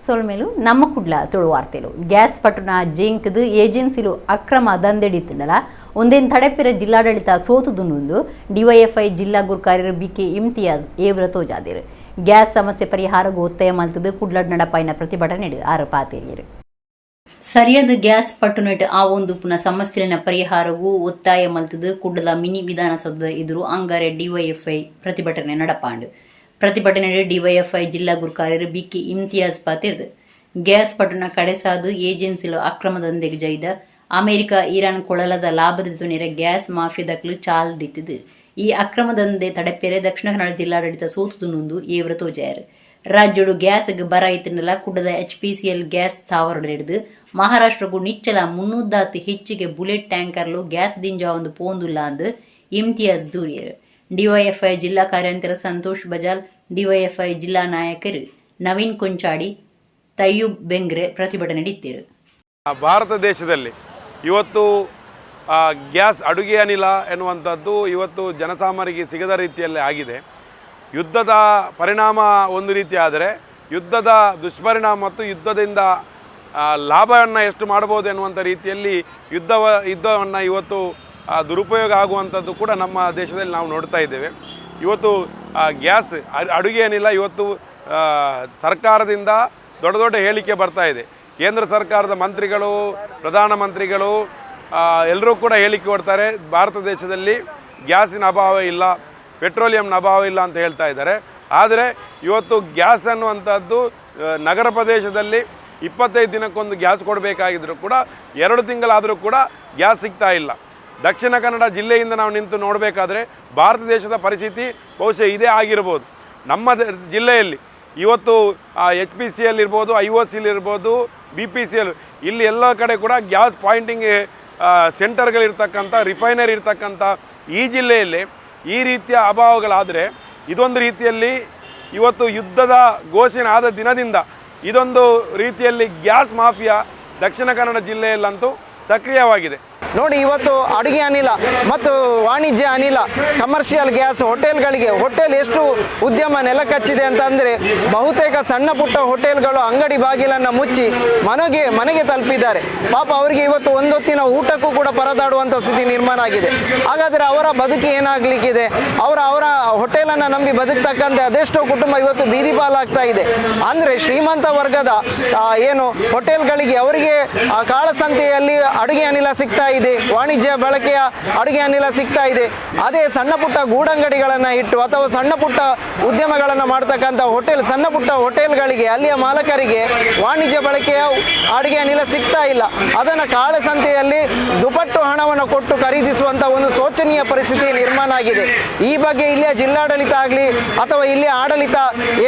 ಸೊಲ್ಮೆಲು. ನಮ್ಮ ಕುಡ್ಲ ತುಳುವಾರ್ತೆಲು. ಗ್ಯಾಸ್ ಪಟ್ಟುನ ಜಿಂಕ್ದು ಏಜೆನ್ಸಿಲು ಅಕ್ರಮ ದಂಧೆಡಿತ್ತಂಡಲ ಒಂದೇನ್ ತಡೆಪಿರ ಜಿಲ್ಲಾಡಳಿತ ಸೋತುದುಂಡು ಡಿವೈಎಫ್ಐ ಜಿಲ್ಲಾ ಗುರ್ಕಾರ್ಯರು ಬಿಕೆ ಇಮ್ತಿಯಾಜ್ ಏವ್ರ ತೋಜಾದಿರು. ಗ್ಯಾಸ್ ಸಮಸ್ಯೆ ಪರಿಹಾರಗೂ ಒತ್ತಾಯ ಮಲ್ತದು ಕುಡ್ಲಡ್ ನಡಪಾಯಿನ ಪ್ರತಿಭಟನೆ ಆರು ಪಾತೇರಿಯರು. ಸರಿಯಾದ ಗ್ಯಾಸ್ ಪಟ್ಟುನೆಟ್ ಆ ಒಂದು ಪುನಃ ಸಮಸ್ಯೆನ ಪರಿಹಾರವೂ ಒತ್ತಾಯ ಮಲ್ತದು ಕುಡ್ಲದ ಮಿನಿ ವಿಧಾನಸೌಧದ ಎದುರು ಅಂಗಾರೆ ಡಿವೈಎಫ್ಐ ಪ್ರತಿಭಟನೆ ನಡಪಾಂಡು. ಪ್ರತಿಭಟನೆ ಡಿವೈಎಫ್ಐ ಜಿಲ್ಲಾ ಗುರ್ಕಾರ್ಯರು ಬಿಕೆ ಇಮ್ತಿಯಾಜ್ ಪಾತಿರ್ದು, ಗ್ಯಾಸ್ ಪಟ್ಟುನ ಕಡೆಸಾದು ಏಜೆನ್ಸಿಲು ಅಕ್ರಮ ದಂಧೆಗೆ ಜೈದ. ಅಮೆರಿಕ ಇರಾನ್ ಕೊಳಲದ ಲಾಭದ ತುನಿರೆ ಗ್ಯಾಸ್ ಮಾಫಿಯಾದಕ್ಲು ಚಾಲ್ ದಿತ್ತಿದ್ದು. ಈ ಅಕ್ರಮ ದಂಧೆ ತಡೆಪೆರೆ ದಕ್ಷಿಣ ಕನ್ನಡ ಜಿಲ್ಲಾಡಳಿತ ಸೋತುದುಂಡು ಏವ್ರ ತೋಜಾಯರು. ರಾಜ್ಯಡು ಗ್ಯಾಸ್ಗ್ ಬರ ಇತ್ತಿನಲ್ಲ ಕುಡ್ಡದ ಎಚ್ಪಿಸಿಎಲ್ ಗ್ಯಾಸ್ ಸ್ಥಾವರ ಹಿಡಿದು ಮಹಾರಾಷ್ಟ್ರಗೂ ನಿಚ್ಚಲ 300ದಾತ್ ಹೆಚ್ಚಿಗೆ ಬುಲೆಟ್ ಟ್ಯಾಂಕರ್ಲು ಗ್ಯಾಸ್ ದಿಂಜ ಒಂದು ಪೋಂದುಲ್ಲ ಅಂದು ಇಮ್ತಿಯಾಜ್ ದೂರಿಯರು. ಡಿವೈಎಫ್ಐ ಜಿಲ್ಲಾ ಕಾರ್ಯಾಂತರ ಸಂತೋಷ್ ಬಜಾಲ್, ಡಿವೈಎಫ್ಐ ಜಿಲ್ಲಾ ನಾಯಕರು ನವೀನ್ ಕೊಂಚಾಡಿ, ತಯ್ಯೂಬ್ ಬೆಂಗ್ರೆ ಪ್ರತಿಭಟನೆ ನಡೆಯುತ್ತಿರು. ಭಾರತ ದೇಶದಲ್ಲಿ ಇವತ್ತು ಗ್ಯಾಸ್, ಅಡುಗೆ ಅನಿಲ ಎನ್ನುವಂಥದ್ದು ಇವತ್ತು ಜನಸಾಮಾನ್ಯರಿಗೆ ಸಿಗದ ರೀತಿಯಲ್ಲಿ ಆಗಿದೆ. ಯುದ್ಧದ ಪರಿಣಾಮ ಒಂದು ರೀತಿ ಆದರೆ, ಯುದ್ಧದ ದುಷ್ಪರಿಣಾಮ ಮತ್ತು ಯುದ್ಧದಿಂದ ಲಾಭವನ್ನು ಎಷ್ಟು ಮಾಡ್ಬೋದು ಎನ್ನುವಂಥ ರೀತಿಯಲ್ಲಿ ಯುದ್ಧವನ್ನು ಇವತ್ತು ದುರುಪಯೋಗ ಆಗುವಂಥದ್ದು ಕೂಡ ನಮ್ಮ ದೇಶದಲ್ಲಿ ನಾವು ನೋಡ್ತಾ ಇದ್ದೇವೆ. ಇವತ್ತು ಗ್ಯಾಸ್, ಅಡುಗೆ ಅನಿಲ ಇವತ್ತು ಸರ್ಕಾರದಿಂದ ದೊಡ್ಡ ದೊಡ್ಡ ಹೇಳಿಕೆ ಬರ್ತಾ ಇದೆ. ಕೇಂದ್ರ ಸರ್ಕಾರದ ಮಂತ್ರಿಗಳು, ಪ್ರಧಾನಮಂತ್ರಿಗಳು ಎಲ್ಲರೂ ಕೂಡ ಹೇಳಿಕೆ ಕೊಡ್ತಾರೆ. ಭಾರತ ದೇಶದಲ್ಲಿ ಗ್ಯಾಸಿನ ಅಭಾವ ಇಲ್ಲ, ಪೆಟ್ರೋಲಿಯಂನ ಅಭಾವ ಇಲ್ಲ ಅಂತ ಹೇಳ್ತಾ ಇದ್ದಾರೆ. ಆದರೆ ಇವತ್ತು ಗ್ಯಾಸ್ ಅನ್ನುವಂಥದ್ದು ನಗರ ಪ್ರದೇಶದಲ್ಲಿ 25 ದಿನಕ್ಕೊಂದು ಗ್ಯಾಸ್ ಕೊಡಬೇಕಾಗಿದ್ದರೂ ಕೂಡ 2 ತಿಂಗಳಾದರೂ ಕೂಡ ಗ್ಯಾಸ್ ಸಿಗ್ತಾ ಇಲ್ಲ. ದಕ್ಷಿಣ ಕನ್ನಡ ಜಿಲ್ಲೆಯಿಂದ ನಾವು ನಿಂತು ನೋಡಬೇಕಾದ್ರೆ ಭಾರತ ದೇಶದ ಪರಿಸ್ಥಿತಿ ಬಹುಶಃ ಇದೇ ಆಗಿರ್ಬೋದು. ನಮ್ಮ ಜಿಲ್ಲೆಯಲ್ಲಿ ಇವತ್ತು ಎಚ್ಪಿಸಿಎಲ್ ಇರ್ಬೋದು, ಐಒಸಿಎಲ್ ಇರ್ಬೋದು, ಬಿಪಿಸಿಎಲ್, ಇಲ್ಲಿ ಎಲ್ಲ ಕಡೆ ಕೂಡ ಗ್ಯಾಸ್ ಪಾಯಿಂಟಿಂಗ್ ಸೆಂಟರ್ಗಳಿರ್ತಕ್ಕಂಥ, ರಿಫೈನರಿ ಇರ್ತಕ್ಕಂಥ ಈ ಜಿಲ್ಲೆಯಲ್ಲಿ ಈ ರೀತಿಯ ಅಭಾವಗಳಾದರೆ, ಇದೊಂದು ರೀತಿಯಲ್ಲಿ ಇವತ್ತು ಯುದ್ಧದ ಘೋಷಣೆ ಆದ ದಿನದಿಂದ ಇದೊಂದು ರೀತಿಯಲ್ಲಿ ಗ್ಯಾಸ್ ಮಾಫಿಯಾ ದಕ್ಷಿಣ ಕನ್ನಡ ಜಿಲ್ಲೆಯಲ್ಲಂತೂ ಸಕ್ರಿಯವಾಗಿದೆ. ನೋಡಿ, ಇವತ್ತು ಅಡುಗೆ ಅನಿಲ ಮತ್ತು ವಾಣಿಜ್ಯ ಅನಿಲ, ಕಮರ್ಷಿಯಲ್ ಗ್ಯಾಸ್ ಹೋಟೆಲ್ಗಳಿಗೆ, ಹೋಟೆಲ್ ಎಷ್ಟು ಉದ್ಯಮ ನೆಲಕಚ್ಚಿದೆ ಅಂತಂದರೆ, ಬಹುತೇಕ ಸಣ್ಣ ಪುಟ್ಟ ಹೋಟೆಲ್ಗಳು ಅಂಗಡಿ ಬಾಗಿಲನ್ನು ಮುಚ್ಚಿ ಮನೆಗೆ ಮನೆಗೆ ತಲುಪಿದ್ದಾರೆ. ಪಾಪ, ಅವರಿಗೆ ಇವತ್ತು ಒಂದೊತ್ತಿನ ಊಟಕ್ಕೂ ಕೂಡ ಪರದಾಡುವಂಥ ಸ್ಥಿತಿ ನಿರ್ಮಾಣ ಆಗಿದೆ. ಹಾಗಾದರೆ ಅವರ ಬದುಕು ಏನಾಗಲಿಕ್ಕಿದೆ? ಅವರ ಅವರ ಹೋಟೆಲನ್ನು ನಂಬಿ ಬದುಕ್ತಕ್ಕಂಥ ಅದೆಷ್ಟೋ ಕುಟುಂಬ ಇವತ್ತು ಬೀದಿ ಪಾಲಾಗ್ತಾ ಇದೆ. ಅಂದರೆ ಶ್ರೀಮಂತ ವರ್ಗದ ಏನು ಹೋಟೆಲ್ಗಳಿಗೆ ಅವರಿಗೆ ಕಾಳಸಂತೆಯಲ್ಲಿ ಅಡುಗೆ ಅನಿಲ ಸಿಗ್ತಾ ಇದೆ, ವಾಣಿಜ್ಯ ಬಳಕೆಯ ಅಡುಗೆ ಅನಿಲ ಸಿಗ್ತಾ ಇದೆ. ಅದೇ ಸಣ್ಣ ಪುಟ್ಟ ಗೂಡಂಗಡಿಗಳನ್ನು ಇಟ್ಟು ಅಥವಾ ಸಣ್ಣ ಪುಟ್ಟ ಉದ್ಯಮಗಳನ್ನು ಮಾಡ್ತಕ್ಕಂಥ ಹೋಟೆಲ್, ಸಣ್ಣ ಪುಟ್ಟ ಹೋಟೆಲ್ಗಳಿಗೆ, ಅಲ್ಲಿಯ ಮಾಲಕರಿಗೆ ವಾಣಿಜ್ಯ ಬಳಕೆಯ ಅಡುಗೆ ಅನಿಲ ಸಿಗ್ತಾ ಇಲ್ಲ. ಅದನ್ನು ಕಾಳಸಂತೆಯಲ್ಲಿ ದುಪ್ಪಟ್ಟು ಹಣವನ್ನು ಕೊಟ್ಟು ಖರೀದಿಸುವಂಥ ಒಂದು ಶೋಚನೀಯ ಪರಿಸ್ಥಿತಿ ನಿರ್ಮಾಣ ಆಗಿದೆ. ಈ ಬಗ್ಗೆ ಇಲ್ಲಿಯ ಜಿಲ್ಲಾಡಳಿತ ಆಗಲಿ ಅಥವಾ ಇಲ್ಲಿಯ ಆಡಳಿತ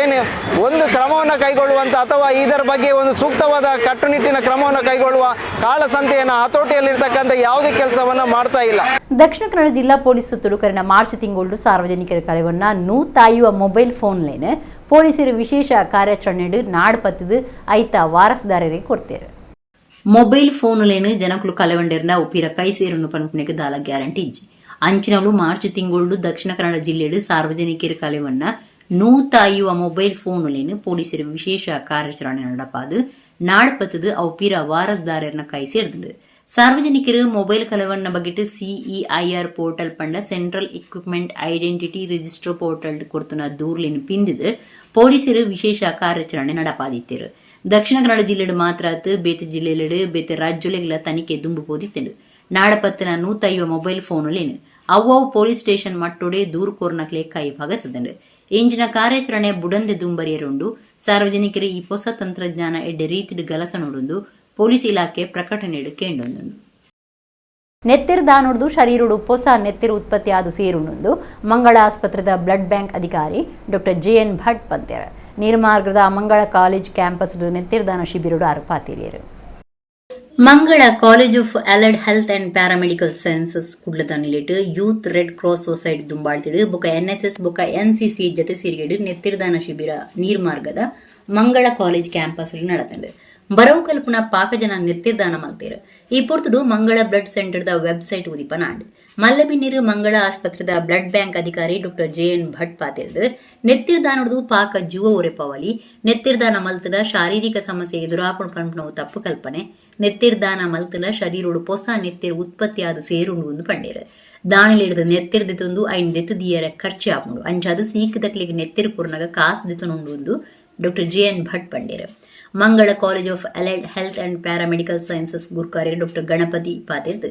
ಏನು ಒಂದು ಕ್ರಮವನ್ನು ಕೈಗೊಳ್ಳುವಂಥ ಅಥವಾ ಇದರ ಬಗ್ಗೆ ಒಂದು ಸೂಕ್ತವಾದ ಕಟ್ಟುನಿಟ್ಟಿನ ಕ್ರಮವನ್ನು ಕೈಗೊಳ್ಳುವ, ಕಾಳಸಂತೆಯನ್ನು ಹತೋಟಿಯಲ್ಲಿರ್ತಕ್ಕಂಥ ಯಾವುದೇ ಕೆಲಸವನ್ನು ಮಾಡ್ತಾ ಇಲ್ಲ. ದಕ್ಷಿಣ ಕನ್ನಡ ಜಿಲ್ಲಾ ಪೊಲೀಸ್ ತುಳುಕರಿನ ಮಾರ್ಚ್ ತಿಂಗಳು ಸಾರ್ವಜನಿಕರ ಕಳೆವನ್ನ ನೂತಾಯುವ ಮೊಬೈಲ್ ಫೋನ್ ಲೇನ್ ಪೊಲೀಸರು ವಿಶೇಷ ಕಾರ್ಯಾಚರಣೆ ನಾಡ್ ಪತ್ತಿದು ಐತ ವಾರಸುದಾರರಿಗೆ ಕೊಡ್ತೇವೆ. ಮೊಬೈಲ್ ಫೋನ್ಲೇನು ಜನಕುಲು ಕಲೆವಂಡೇರ್ನ ಉಪಿರ ಕೈ ಸೇರುನು ಪನ್ಪುನೆಗೆ ದಾಲ ಗ್ಯಾರಂಟಿ ಇಜ್ಜಿ. ಅಂಚಿನವು ಮಾರ್ಚ್ ತಿಂಗಳು ದಕ್ಷಿಣ ಕನ್ನಡ ಜಿಲ್ಲೆಡು ಸಾರ್ವಜನಿಕರ ಕಲೆವನ್ನ ನೂತಾಯುವ ಮೊಬೈಲ್ ಫೋನ್ಲೇನು ಪೊಲೀಸರು ವಿಶೇಷ ಕಾರ್ಯಾಚರಣೆ நடப்பாது ನಾಡ್ ಪತ್ತದು ಅವು ಪಿರ ವಾರಸುದಾರರ್ನ ಕೈ ಸೇರ್ದುಂಡು. ಸಾರ್ವಜನಿಕರು ಮೊಬೈಲ್ ಕಲೆವನ್ನ ಬಗ್ಗಿಟ್ಟು ಸಿಇಐಆರ್ ಪೋರ್ಟಲ್ ಪಂಡ Central Equipment Identity Register Portal ಕೊಡ್ತುನ ದೂರ್ಲಿನ ಪಿಂದಿದು ಪೊಲೀಸರು ವಿಶೇಷ ಕಾರ್ಯಾಚರಣೆ ನಡಪಾದಿತ್ತರು. ದಕ್ಷಿಣ ಕನ್ನಡ ಜಿಲ್ಲೆಡು ಮಾತ್ರ ಆತು, ಬೇತೆ ಜಿಲ್ಲೆಲೆಡು, ಬೇತೆ ರಾಜ್ಯಲೆಗ್ಲ ತನಿಖೆ ದುಂಬು ಪೋದಿತ್ತುಂಡು. ನಾಡಪತ್ತಿನ ನೂತೈವ ಮೊಬೈಲ್ ಫೋನುಲೇನು ಅವ್ವವು ಪೊಲೀಸ್ ಸ್ಟೇಷನ್ ಮಟ್ಟೋಡೆ ದೂರು ಕೋರ್ನಕ್ಲೆ ಕೈ ಭಾಗತದಂಡು. ಇಂಜಿನ ಕಾರ್ಯಾಚರಣೆ ಬುಡಂದೆ ದುಂಬರಿಯರುಂಡು. ಸಾರ್ವಜನಿಕರು ಈ ಹೊಸ ತಂತ್ರಜ್ಞಾನ ಎಡ್ಡೆ ರೀತಿಡ್ ಗಲಸ ನೋಡುಂದು ಪೊಲೀಸ್ ಇಲಾಖೆ ಪ್ರಕಟಣೆಡು ಕೇಂಡೊಂದುಂಡು. ನೆತ್ತೆರು ದಾನೊಡ್ದು ಶರೀರುಡು ಹೊಸ ನೆತ್ತೆರು ಉತ್ಪತ್ತಿ ಆದ ಸೇರುಂಡು ಮಂಗಳ ಆಸ್ಪತ್ರೆದ ಬ್ಲಡ್ ಬ್ಯಾಂಕ್ ಅಧಿಕಾರಿ ಡಾಕ್ಟರ್ ಜೆ.ಎನ್. ಭಟ್ ಪಂತೇರ. ನೀರ್ಮಾರ್ಗದ ಮಂಗಳ ಕಾಲೇಜ್ ಕ್ಯಾಂಪಸ್ ನೆತ್ತೆರು ಶಿಬಿರಡು ಆರು ಪಾತಿರಿಯರು. ಮಂಗಳ College of Allied Health and Paramedical Sciences ಕುಡ್ಲದ ನಿಲೆಟ್ youth red cross society ದುಂಬಾಳ್ತಿಡು ಬೊಕ ಎನ್ಎಸ್ಎಸ್ ಬೊಕ ಎನ್ಸಿಸಿ ಜತೆ ಸೇರಿಗೆಡು ನೆತ್ತಿರ್ದಾನ ಶಿಬಿರ ನೀರ್ಮಾರ್ಗದ ಮಂಗಳ ಕಾಲೇಜ್ ಕ್ಯಾಂಪಸ್ ನಡತಂಡು. ಬರವು ಕಲ್ಪುನ ಪಾಕಜನ ನೆತ್ತಿರ್ದಾನ ಮಲ್ತೇರು. ಈ ಪೊರ್ತುಡು ಮಂಗಳ ಬ್ಲಡ್ ಸೆಂಟರ್ದ ವೆಬ್ಸೈಟ್ ಉದಿಪನಾಂಡ್. ಮಲ್ಲಬಿನ್ನಿರು ಮಂಗಳ ಆಸ್ಪತ್ರೆದ ಬ್ಲಡ್ ಬ್ಯಾಂಕ್ ಅಧಿಕಾರಿ ಡಾಕ್ಟರ್ ಜೆ.ಎನ್. ಭಟ್ ಪಾತೆರ್ದು ನೆತ್ತಿರ್ದಾನೊಡ್ದು ಪಾಕ ಜೀವ ಒರೆಪವಲಿ. ನೆತ್ತಿರ್ದಾನ ಮಲ್ತದ ಶಾರೀರಿಕ ಸಮಸ್ಯೆ ಎದುರಾಪುಣು ಪನ್ಪುನವು ತಪ್ಪು ಕಲ್ಪನೆ. ನೆತ್ತಿರ್ದಾನ ಮಲ್ತದ ಶರೀರೋಡು ಪೊಸ ನೆತ್ತಿರ್ ಉತ್ಪತ್ತಿ ಆದ್ ಸೇರುಂಡು ಎಂದು ಪಂಡೇರು. ದಾನಿಲಿಡ್ದು ನೆತ್ತಿರ್ ದೆತ್ತೊಂದು ಐನ್ ದೆತ್ತು ದಿಯರೆ ಖರ್ಚು ಆಪುಂಡು. ಅಂಚಾದ್ ಸೀಕ್ದಕ್ಲೆಗ್ ನೆತ್ತಿರ್ ಕೊರ್ನಗ ಕಾಸ್ ದೆತ್ತೊನುಂಡು ಎಂದು ಡಾಕ್ಟರ್ ಜೆ.ಎನ್. ಭಟ್ ಪಂಡೇರು. Mangala college of allied health and paramedical sciences ಗುರ್ಕಾರಿ doctor Ganapati ಪಾತೆರ್ದು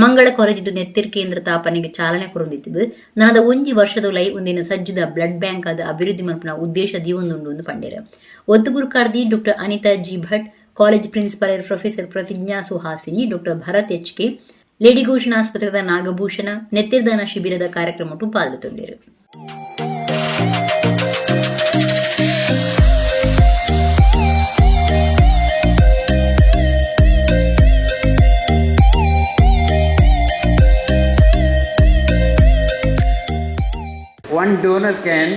ಮಂಗಳ ಕಾಲೇಜ್ ನೆತ್ತಿರ್ ಕೇಂದ್ರ ತಾಪನೆಗೆ ಚಾಲನೆ ಕೊರೊಂದಿತ್ತಿದ್ದು ನನದ ಒಂಜಿ ವರ್ಷದ ಲೈ ಒಂದಿನ ಸಜ್ಜದ ಬ್ಲಡ್ ಬ್ಯಾಂಕ್ ಆದ ಅಭಿವೃದ್ಧಿ ಮಲ್ಪುನ ಉದ್ದೇಶ ದೀವೊಂದುಂಡು ಎಂದು ಪಂಡೇರು. ಒತ್ತು ಗುರುಕಾರ್ದಿ doctor Anita G Bhat, college principal professor Pratigna Suhasini, doctor Bharath H K, lady Goschen ಆಸ್ಪತ್ರೆದ Nagabhushana ನೆತ್ತಿರ್ದಾನ ಶಿಬಿರದ ಕಾರ್ಯಕ್ರಮಟ್ಟು ಪಾಲ್ಗೊಂಡಿರು. One donor can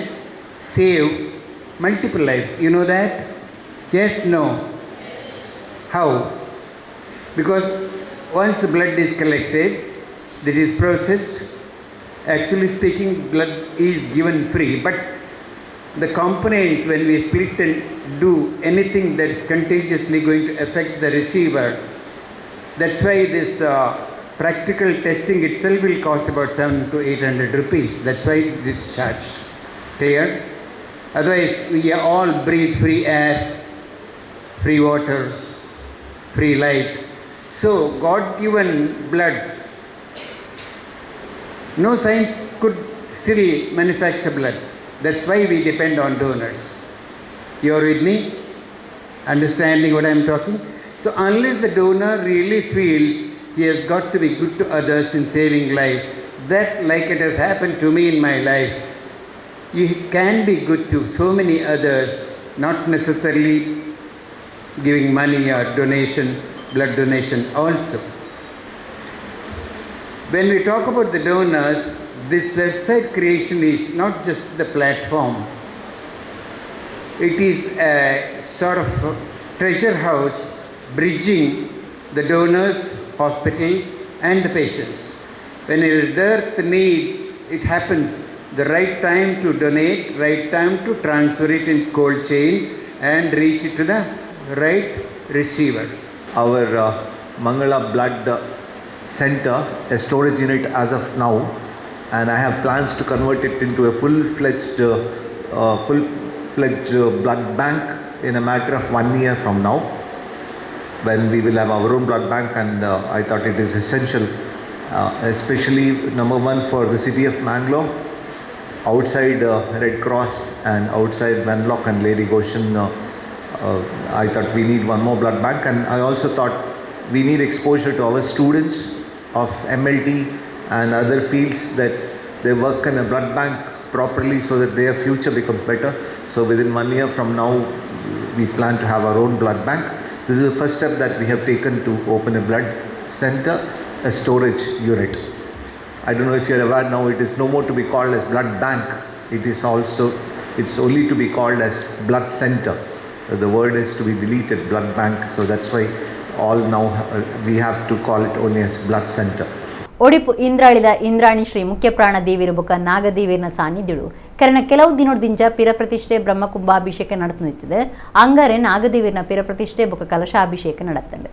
save multiple lives. You know that? Yes, no? How? Because once the blood is collected, that is processed. Actually speaking, blood is given free, but the components, when we split and do anything that is contagiously going to affect the receiver, that's why this practical testing itself will cost about 7 to 800 rupees. That's why it is charged. Clear? Otherwise, we all breathe free air, free water, free light. So, God-given blood, no science could still manufacture blood. That's why we depend on donors. You are with me? Understanding what I am talking? So, unless the donor really feels he has got to be good to others in saving life, that like it has happened to me in my life, you can be good to so many others, not necessarily giving money or donation, blood donation also. When we talk about the donors, this website creation is not just the platform. It is a sort of treasure house bridging the donors, hospital and the patients. When there is dearth need, it happens the right time to donate, right time to transfer it in cold chain and reach it to the right receiver. Our Mangala Blood Center, a storage unit as of now, and I have plans to convert it into a full-fledged blood bank in a matter of 1 year from now, when we will have our own blood bank. And I thought it is essential, especially number one for the city of Mangalore, outside Red Cross and outside Wenlock and Lady Goschen. I thought we need one more blood bank, and I also thought we need exposure to our students of MLT and other fields, that they work in a blood bank properly so that their future becomes better. So within 1 year from now, we plan to have our own blood bank. This is the first step that we have taken to open a blood center, a storage unit. I don't know if you're aware now, it is no more to be called as blood bank. It is also, it's only to be called as blood center. The word is to be deleted, blood bank. So that's why all now we have to call it only as blood center. Odipu ಇಂದ್ರಾಳಿದ Indrani Shri ಮುಖ್ಯ ಪ್ರಾಣ ದೇವಿರ ಬೊಕ ನಾಗದೇವಿಯರ ಸಾನ್ನಿಧ್ಯಡು ಕರಣ ಕೆಲವು ದಿನೋಡ್ದಿಂಚ ಪಿರಪ್ರತಿಷ್ಠೆ ಬ್ರಹ್ಮಕುಂಭಾಭಿಷೇಕ ನಡೆದುತ್ತಿದೆ. ಅಂಗಾರೆ ನಾಗದೇವಿಯರ ಪಿರಪ್ರತಿಷ್ಠೆ ಬೊಕ ಕಲಶಾಭಿಷೇಕ ನಡೆತಂದೆ.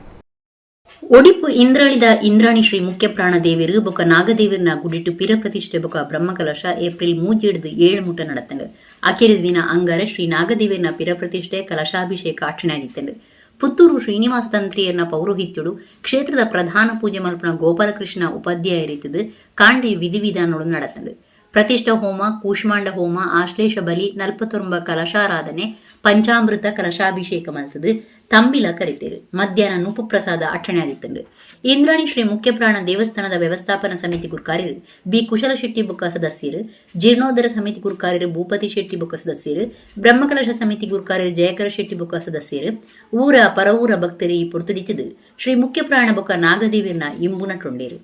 ಒಡಿಪು ಇಂದ್ರಾಳಿದ ಇಂದ್ರಾಣಿ ಶ್ರೀ ಮುಖ್ಯ ಪ್ರಾಣ ದೇವಿರು ಬೊಕ ನಾಗದೇವಿಯರ ಗುಡಿಟ್ಟು ಪಿರಪ್ರತಿಷ್ಠೆ ಬೊಕ ಬ್ರಹ್ಮಕಲಶ ಏಪ್ರಿಲ್ 3 7 ಮುಟ ನಡೆತಂಡು. ಅಖಿರ ದಿನ ಅಂಗಾರೆ ಶ್ರೀ ನಾಗದೇವಿಯರ ಪಿರಪ್ರತಿಷ್ಠೆ ಕಲಶಾಭಿಷೇಕ ಅರ್ಚನೆ. ಪುತ್ತೂರು ಶ್ರೀನಿವಾಸ ತಂತ್ರಿಯರ್ನ ಪೌರೋಹಿತ್ಯಡು ಕ್ಷೇತ್ರದ ಪ್ರಧಾನ ಪೂಜೆ ಮಲ್ಪನ ಗೋಪಾಲಕೃಷ್ಣ ಉಪಾಧ್ಯಾಯರಿತದು ಕಾಂಡೆ ವಿಧಿವಿಧಾನಗಳು ನಡೆತಂಡು. ಪ್ರತಿಷ್ಠ ಹೋಮ, ಕೂಷ್ಮಾಂಡ ಹೋಮ, ಆಶ್ಲೇಷ ಬಲಿ, 49 ಕಲಶಾರಾಧನೆ, ಪಂಚಾಮೃತ ಕಲಶಾಭಿಷೇಕ ಮಲ್ತದು ತಂಬಿಲ ಕರಿತೇರು. ಮಧ್ಯಾಹ್ನ ನೂಪುಪ್ರಸಾದ ಅಟ್ಟಣೆ ಆದಿತ್ತಂಡು. ಇಂದ್ರಾಣಿ ಶ್ರೀ ಮುಖ್ಯಪ್ರಾಣ ದೇವಸ್ಥಾನದ ವ್ಯವಸ್ಥಾಪನಾ ಸಮಿತಿ ಗುರ್ಕಾರ್ಯರು ಬಿ ಕುಶಲ ಶೆಟ್ಟಿ ಬೊಕ್ಕ ಸದಸ್ಯರು, ಜೀರ್ಣೋದ್ಧಾರ ಸಮಿತಿ ಗುರ್ಕಾರ್ಯರು ಭೂಪತಿ ಶೆಟ್ಟಿ ಬೊಕ್ಕ ಸದಸ್ಯರು, ಬ್ರಹ್ಮಕಲಶ ಸಮಿತಿ ಗುರ್ಕಾರ್ಯರು ಜಯಕರ ಶೆಟ್ಟಿ ಬೊಕ್ಕ ಸದಸ್ಯರು, ಊರ ಪರವೂರ ಭಕ್ತರು ಈ ಪೊರ್ತುದಿತ್ತದು ಶ್ರೀ ಮುಖ್ಯಪ್ರಾಣ ಬೊಕ್ಕ ನಾಗದೇವಿಯರ್ನ ಇಂಬುನ ಟೊಂಡೇರು.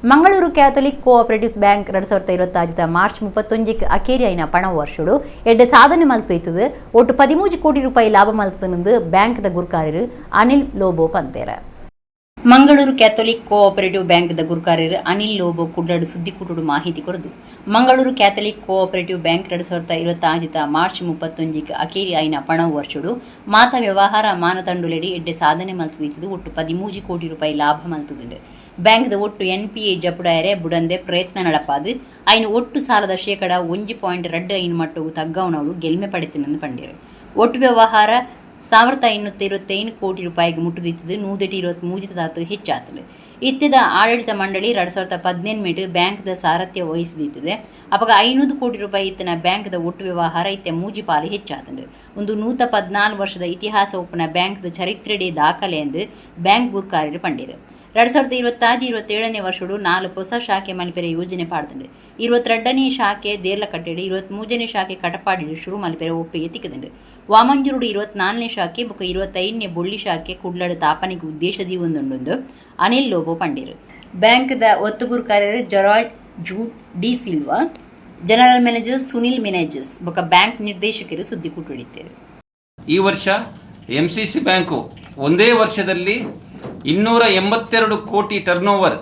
Mangaluru Catholic cooperative bank 2026 March 31ಕ್ಕೆ ಅಕೇರಿ ಐನ ಪಣ ವರ್ಷಡು ಎಡ್ಡೆ ಸಾಧನೆ ಮಲ್ತಿತ್ತದು. ಒಟ್ಟು 13 ಕೋಟಿ ರೂಪಾಯಿ ಲಾಭ ಮಲ್ತದಂದು ಬ್ಯಾಂಕ್ದ ಗುರ್ಕಾರರು Anil Lobo ಪಂತೇರ. Mangaluru Catholic cooperative bank the ಗುರ್ಕಾರರು Anil Lobo ಕುಡ್ಲಡು ಸುದ್ದಿಕೂಟಡು ಮಾಹಿತಿ ಕೊರದು, Mangaluru Catholic cooperative bank 2026 March 31ಕ್ಕೆ ಅಕೇರಿ ಐನ ಪಣ ವರ್ಷಡು ಮಾತ ವ್ಯವಹಾರ ಮಾನದಂಡುಲೆಡಿ ಎಡ್ಡೆ ಸಾಧನೆ ಮಲ್ತದಿತ್ತದು. ಒಟ್ಟು 13 ಕೋಟಿ ರೂಪಾಯಿ ಲಾಭ ಮಲ್ತದುಂಡು. ಬ್ಯಾಂಕ್ದ ಒಟ್ಟು ಎನ್ಪಿಎ ಜಪುಡಾಯರೆ ಬುಡಂದೆ ಪ್ರಯತ್ನ ನಡಪಾದು ಐನು ಒಟ್ಟು ಸಾಲದ 1.25% ಮಟ್ಟವು ತಗ್ಗಾವನವಳು ಗೆಲ್ಮೆ ಪಡೆತಿನಂದು ಪಂಡಿರು. ಒಟ್ಟು ವ್ಯವಹಾರ 1525 ಕೋಟಿ ರೂಪಾಯಿಗೆ ಮುಟ್ಟುದಿತ್ತದು. 123 ತಾತು ಹೆಚ್ಚಾತದೆ. ಇತ್ತೆದ ಆಡಳಿತ ಮಂಡಳಿ 2018 ಬ್ಯಾಂಕ್ದ ಸಾರಥ್ಯ ವಹಿಸಿದಿತ್ತದೆ. ಅಪಗ 500 ಕೋಟಿ ರೂಪಾಯಿ ಇತ್ತನ ಬ್ಯಾಂಕ್ದ ಒಟ್ಟು ವ್ಯವಹಾರ ಇತ್ತೆ ಮೂಜಿ ಪಾಲು ಹೆಚ್ಚಾತಂಡು. ಒಂದು 114 ವರ್ಷದ ಇತಿಹಾಸ ಒಪ್ಪನ ಬ್ಯಾಂಕ್ದ ಚರಿತ್ರೆಡೆ ದಾಖಲೆ ಎಂದು ಬ್ಯಾಂಕ್ ಗುರ್ಕಾರ್ಯರು ಪಂಡಿರು. 2026-27ನೇ ವರ್ಷಡು ನಾಲ್ಕು ಹೊಸ ಶಾಖೆ ಮಲ್ಪೆರೆ ಯೋಜನೆ ಪಾಡ್ದಂಡು. 22ನೇ ಶಾಖೆ ದೇರ್ಲಕಟ್ಟೆಡು, 23ನೇ ಶಾಖೆ ಕಟಪಾಡಿ ಶುರು ಮಲ್ಪೆರೆ ಒಪ್ಪಿಗೆ ತಿಕ್ಕದಂಡು. ವಾಮಂಜೂರುಡು 24ನೇ ಶಾಖೆ ಬೊಕ 25ನೇ ಬೊಳ್ಳಿ ಶಾಖೆ ಕುಡ್ಲಡು ತಾಪನಿಗೆ ಉದ್ದೇಶ ದೀವೊಂದುಂಡು ಅನಿಲ್ ಲೋಬೋ ಪಂಡಿರು. ಬ್ಯಾಂಕ್ದ ಒತ್ತುಗುರ್ಕಾರ್ಯರು Gerald Jude D Silva, general manager Sunil Menezes ಬೊಕ ಬ್ಯಾಂಕ್ ನಿರ್ದೇಶಕರು ಸುದ್ದಿ ಕೂಟುಡಿದ್ದಾರೆ. ಈ ವರ್ಷ M C C bank ಒಂದೇ ವರ್ಷದಲ್ಲಿ 282 ಕೋಟಿ ಟರ್ನ್ ಓವರ್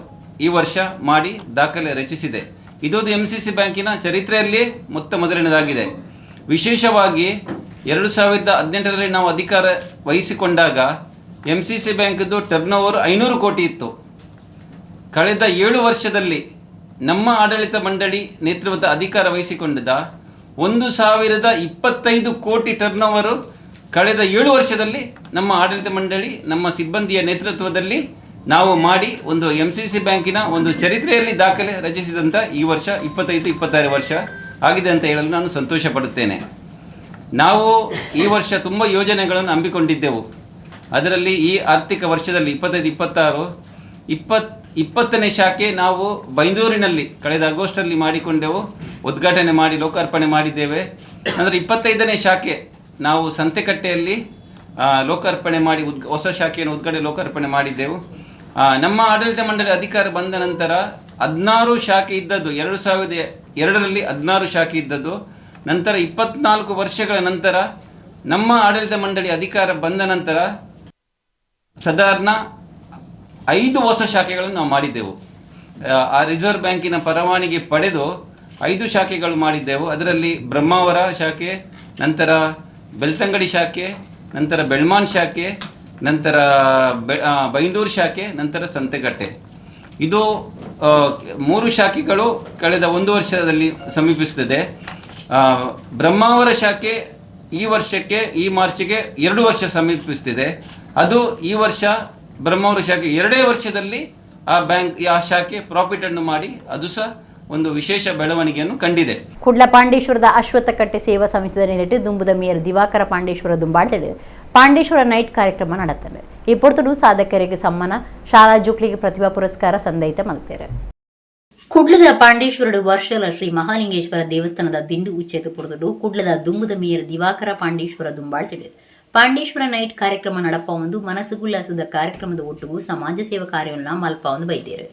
ಈ ವರ್ಷ ಮಾಡಿ ದಾಖಲೆ ರಚಿಸಿದೆ. ಇದೊಂದು M C C ಬ್ಯಾಂಕಿನ ಚರಿತ್ರೆಯಲ್ಲಿಯೇ ಮೊತ್ತ ಮೊದಲನೇದಾಗಿದೆ. ವಿಶೇಷವಾಗಿ 2018ರಲ್ಲಿ ನಾವು ಅಧಿಕಾರ ವಹಿಸಿಕೊಂಡಾಗ M C C ಬ್ಯಾಂಕ್ದು ಟರ್ನ್ ಓವರ್ 500 ಕೋಟಿ ಇತ್ತು. ಕಳೆದ 7 ವರ್ಷದಲ್ಲಿ ನಮ್ಮ ಆಡಳಿತ ಮಂಡಳಿ ನೇತೃತ್ವದ ಅಧಿಕಾರ ವಹಿಸಿಕೊಂಡಿದ್ದ 1025 ಕೋಟಿ ಟರ್ನ್ ಓವರು ಕಳೆದ 7 ವರ್ಷದಲ್ಲಿ ನಮ್ಮ ಆಡಳಿತ ಮಂಡಳಿ, ನಮ್ಮ ಸಿಬ್ಬಂದಿಯ ನೇತೃತ್ವದಲ್ಲಿ ನಾವು ಮಾಡಿ ಒಂದು M C C ಬ್ಯಾಂಕಿನ ಒಂದು ಚರಿತ್ರೆಯಲ್ಲಿ ದಾಖಲೆ ರಚಿಸಿದಂಥ ಈ ವರ್ಷ 25-26 ವರ್ಷ ಆಗಿದೆ ಅಂತ ಹೇಳಲು ನಾನು ಸಂತೋಷ ಪಡುತ್ತೇನೆ. ನಾವು ಈ ವರ್ಷ ತುಂಬ ಯೋಜನೆಗಳನ್ನು ಹಮ್ಮಿಕೊಂಡಿದ್ದೆವು. ಅದರಲ್ಲಿ ಈ ಆರ್ಥಿಕ ವರ್ಷದಲ್ಲಿ 25-26 20ನೇ ಶಾಖೆ ನಾವು ಬೈಂದೂರಿನಲ್ಲಿ ಕಳೆದ ಆಗಸ್ಟಲ್ಲಿ ಮಾಡಿಕೊಂಡೆವು, ಉದ್ಘಾಟನೆ ಮಾಡಿ ಲೋಕಾರ್ಪಣೆ ಮಾಡಿದ್ದೇವೆ. ಅಂದರೆ 25ನೇ ಶಾಖೆ ನಾವು ಸಂತೆಕಟ್ಟೆಯಲ್ಲಿ ಲೋಕಾರ್ಪಣೆ ಮಾಡಿ ಹೊಸ ಶಾಖೆಯನ್ನು ಉದ್ಘಾಟನೆ ಲೋಕಾರ್ಪಣೆ ಮಾಡಿದ್ದೆವು. ನಮ್ಮ ಆಡಳಿತ ಮಂಡಳಿ ಅಧಿಕಾರ ಬಂದ ನಂತರ 16 ಶಾಖೆ ಇದ್ದದ್ದು, 2002ರಲ್ಲಿ 16 ಶಾಖೆ ಇದ್ದದ್ದು. ನಂತರ 24 ವರ್ಷಗಳ ನಂತರ ನಮ್ಮ ಆಡಳಿತ ಮಂಡಳಿ ಅಧಿಕಾರ ಬಂದ ನಂತರ ಸಾಧಾರಣ 5 ಹೊಸ ಶಾಖೆಗಳನ್ನು ನಾವು ಮಾಡಿದ್ದೆವು. ಆ ರಿಸರ್ವ್ ಬ್ಯಾಂಕಿನ ಪರವಾನಗಿ ಪಡೆದು 5 ಶಾಖೆಗಳು ಮಾಡಿದ್ದೆವು. ಅದರಲ್ಲಿ ಬ್ರಹ್ಮಾವರ ಶಾಖೆ, ನಂತರ ಬೆಳ್ತಂಗಡಿ ಶಾಖೆ, ನಂತರ ಬೆಳ್ಮಾನ್ ಶಾಖೆ, ನಂತರ ಬೈಂದೂರು ಶಾಖೆ, ನಂತರ ಸಂತೆಗಟ್ಟೆ. ಇದು 3 ಶಾಖೆಗಳು ಕಳೆದ 1 ವರ್ಷದಲ್ಲಿ ಸಮೀಪಿಸುತ್ತದೆ. ಬ್ರಹ್ಮಾವರ ಶಾಖೆ ಈ ವರ್ಷಕ್ಕೆ, ಈ ಮಾರ್ಚಿಗೆ 2 ವರ್ಷ ಸಮೀಪಿಸ್ತಿದೆ. ಅದು ಈ ವರ್ಷ ಬ್ರಹ್ಮಾವರ ಶಾಖೆ 2 ವರ್ಷದಲ್ಲಿ ಆ ಬ್ಯಾಂಕ್, ಆ ಶಾಖೆ ಪ್ರಾಫಿಟನ್ನು ಮಾಡಿ ಅದು ಸಹ ಒಂದು ವಿಶೇಷ ಬೆಳವಣಿಗೆಯನ್ನು ಕಂಡಿದೆ. ಕುಡ್ಲ ಪಾಂಡೇಶ್ವರದ ಅಶ್ವತ್ಥಕಟ್ಟೆ ಸೇವಾ ಸಮಿತಿದ ನೆಲೆಟ್ಟು ದುಂಬುದ ಮೇಯರ್ ದಿವಾಕರ ಪಾಂಡೇಶ್ವರ ದುಂಬಾಳ್ತೇಡು ಪಾಂಡೇಶ್ವರ ನೈಟ್ ಕಾರ್ಯಕ್ರಮ ನಡೆತ್ತಂಡು. ಈ ಪೊರ್ತುಡು ಸಾಧಕರಿಗೆ ಸಮ್ಮಾನ, ಶಾಲಾ ಜೋಕ್ಲಿಗೆ ಪ್ರತಿಭಾ ಪುರಸ್ಕಾರ ಸಂದಯಿತ ಮಲ್ತೇರು. ಕುಡ್ಲದ ಪಾಂಡೇಶ್ವರಡು ವರ್ಷಲ ಶ್ರೀ ಮಹಾಲಿಂಗೇಶ್ವರ ದೇವಸ್ಥಾನದ ದಿಂಡು ಉಚ್ಚೇತ ಪೊರ್ತುಡು ಕುಡ್ಲದ ದುಂಬುದ ಮೇಯರ್ ದಿವಾಕರ ಪಾಂಡೇಶ್ವರ ದುಂಬಾಳ್ತಿಡು ಪಾಂಡೇಶ್ವರ ನೈಟ್ ಕಾರ್ಯಕ್ರಮ ನಡಪ ಒಂದು ಮನಸ್ಸುಗುಲ್ಲಾಸದ ಕಾರ್ಯಕ್ರಮದ ಒಟ್ಟುಗು ಸಮಾಜ ಸೇವಾ ಕಾರ್ಯವನ್ನು ಮಲ್ಪ ಒಂದು ಬೈದೇರು.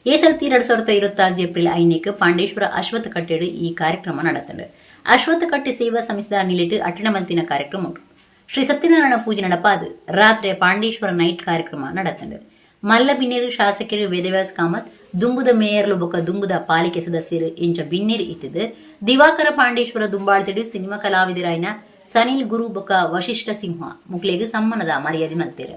ಈ ಸರ್ತಿ 2026 ಏಪ್ರಿಲ್ 5ಕ್ಕೆ ಪಾಂಡೇಶ್ವರ ಅಶ್ವತ್ಥ ಕಟ್ಟೆಡು ಈ ಕಾರ್ಯಕ್ರಮ நடத்தண்டு. ಅಶ್ವತ್ಥ ಕಟ್ಟೆ ಸೇವಾ ಸಮಿತಿದ ನಿಲೆಟು ಅಟ್ಟಣ ಮಲ್ತಿನ ಕಾರ್ಯಕ್ರಮ ಉಂಟು. ಶ್ರೀ ಸತ್ಯನಾರಾಯಣ ಪೂಜೆ ನಡಪಾದು ರಾತ್ರಿ ಪಾಂಡೇಶ್ವರ ನೈಟ್ ಕಾರ್ಯಕ್ರಮ நடத்தண்டு. ಮಲ್ಲ ಬಿನ್ನೇರು ಶಾಸಕರು ವೇದವ್ಯಾಸ್ ಕಾಮತ್, ದುಂಬುದ ಮೇಯರ್ಲು ಬೊಕ ದುಂಬುದ ಪಾಲಿಕೆ ಸದಸ್ಯರು ಇಂಚ ಬಿನ್ನೇರು ಇತ್ತಿದ್ದು ದಿವಾಕರ ಪಾಂಡೇಶ್ವರ ದುಂಬಾಳ್ತಿಡು ಸಿನಿಮಾ ಕಲಾವಿದರಾಯನ ಸನಿಲ್ ಗುರು ಬೊಕ ವಶಿಷ್ಠ ಸಿಂಹ ಮುಕ್ಲೆಗ್ ಸಮ್ಮನದ ಮರ್ಯಾದೆ ಮಲ್ತೇರು.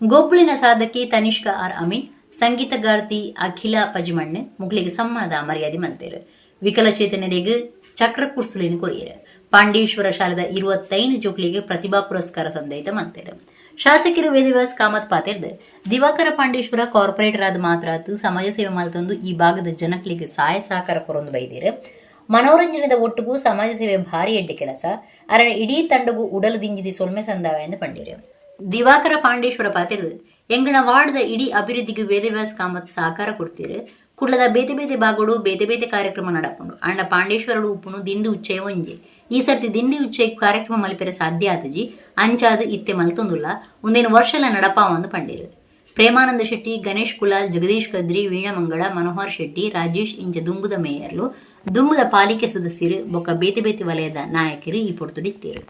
ಗೊಬ್ಬಳಿನ ಸಾಧಕಿ ತನಿಷ್ಕ ಆರ್ ಅಮೀನ್, ಸಂಗೀತಗಾರ್ತಿ ಅಖಿಲ ಪಜಿಮಣ್ಣು ಮುಕ್ಲೆಗ್ ಸಮ್ಮನದ ಮರ್ಯಾದೆ ಮಲ್ತೇರು. ವಿಕಲಚೇತನರಿಗೆ ಚಕ್ರ ಕುರ್ಸುಲಿನ ಕೊರಿಯರು. ಪಾಂಡೇಶ್ವರ ಶಾಲೆದ 25 ಜೋಕ್ಲಿಗೆ ಪ್ರತಿಭಾ ಪುರಸ್ಕಾರ ಸಂದಯಿತ ಮಲ್ತೇರು. ಶಾಸಕರು ವೇದವ್ಯಾಸ್ ಕಾಮತ್ ಪಾತೆರ್ದು ದಿವಾಕರ ಪಾಂಡೇಶ್ವರ ಕಾರ್ಪೊರೇಟರ್ ಆದ ಮಾತ್ರ ಸಮಾಜ ಸೇವೆ ಮಲ್ತೊಂದು ಈ ಭಾಗದ ಜನಕ್ಲಿಗೆ ಸಹಾಯ ಸಹಕಾರ ಕೊರೊಂದು ಬೈದಿರು. ಮನೋರಂಜನೆದ ಒಟ್ಟುಗೂ ಸಮಾಜ ಸೇವೆ ಭಾರಿ ಎಡ್ಡೆ ಕೆಲಸ. ಅರ ಇಡೀ ತಂಡಗು ಉಡಲು ದಿಂಜಿದಿ ಸೊಲ್ಮೆ ಸಂದಾವ ಎಂದು ಪಂಡಿರು. ದಿವಾಕರ ಪಾಂಡೇಶ್ವರ ಪಾತೆರ್ದು ಎಂಗಣ ವಾರ್ಡ್ದ ಇಡೀ ಅಭಿವೃದ್ಧಿಗೆ ವೇದವ್ಯಾಸ್ ಕಾಮತ್ ಸಹಕಾರ ಕೊಡ್ತೀರು. ಕುಡ್ಲದ ಬೇತೆ ಬೇತೆ ಭಾಗಡು ಬೇತೆ ಬೇತೆ ಕಾರ್ಯಕ್ರಮ ನಡಪುಂಡು. ಅಂಡ ಪಾಂಡೇಶ್ವರಡು ಉಪ್ಪುನು ದಿಂಡು ಉಚ್ಚಯ ಒಂಜೆ. ಈ ಸರ್ತಿ ದಿಂಡಿ ಉಚ್ಚಯ ಕಾರ್ಯಕ್ರಮ ಮಲ್ಪೆರೆ ಸಾಧ್ಯ ಆತಜಿ. ಅಂಚಾದ ಇತ್ತೆ ಮಲ್ತೊಂದುಲ್ಲ, ಒಂದೇನು ವರ್ಷಲ ನಡಪಾವಂದು ಪಂಡಿರು. ಪ್ರೇಮಾನಂದ ಶೆಟ್ಟಿ, ಗಣೇಶ್ ಕುಲಾಲ್, ಜಗದೀಶ್ ಕದ್ರಿ, ವೀಣಾಮಂಗಳ, ಮನೋಹರ್ ಶೆಟ್ಟಿ, ರಾಜೇಶ್ ಇಂಚ ದುಂಬುದ ಮೇಯರ್ಲು, ದುಂಬುದ ಪಾಲಿಕೆ ಸದಸ್ಯರು ಬೊಕ್ಕ ಬೇತೆ ಬೇತೆ ವಲಯದ ನಾಯಕರು ಈ ಪೊರ್ತುಡಿತ್ತೇರು.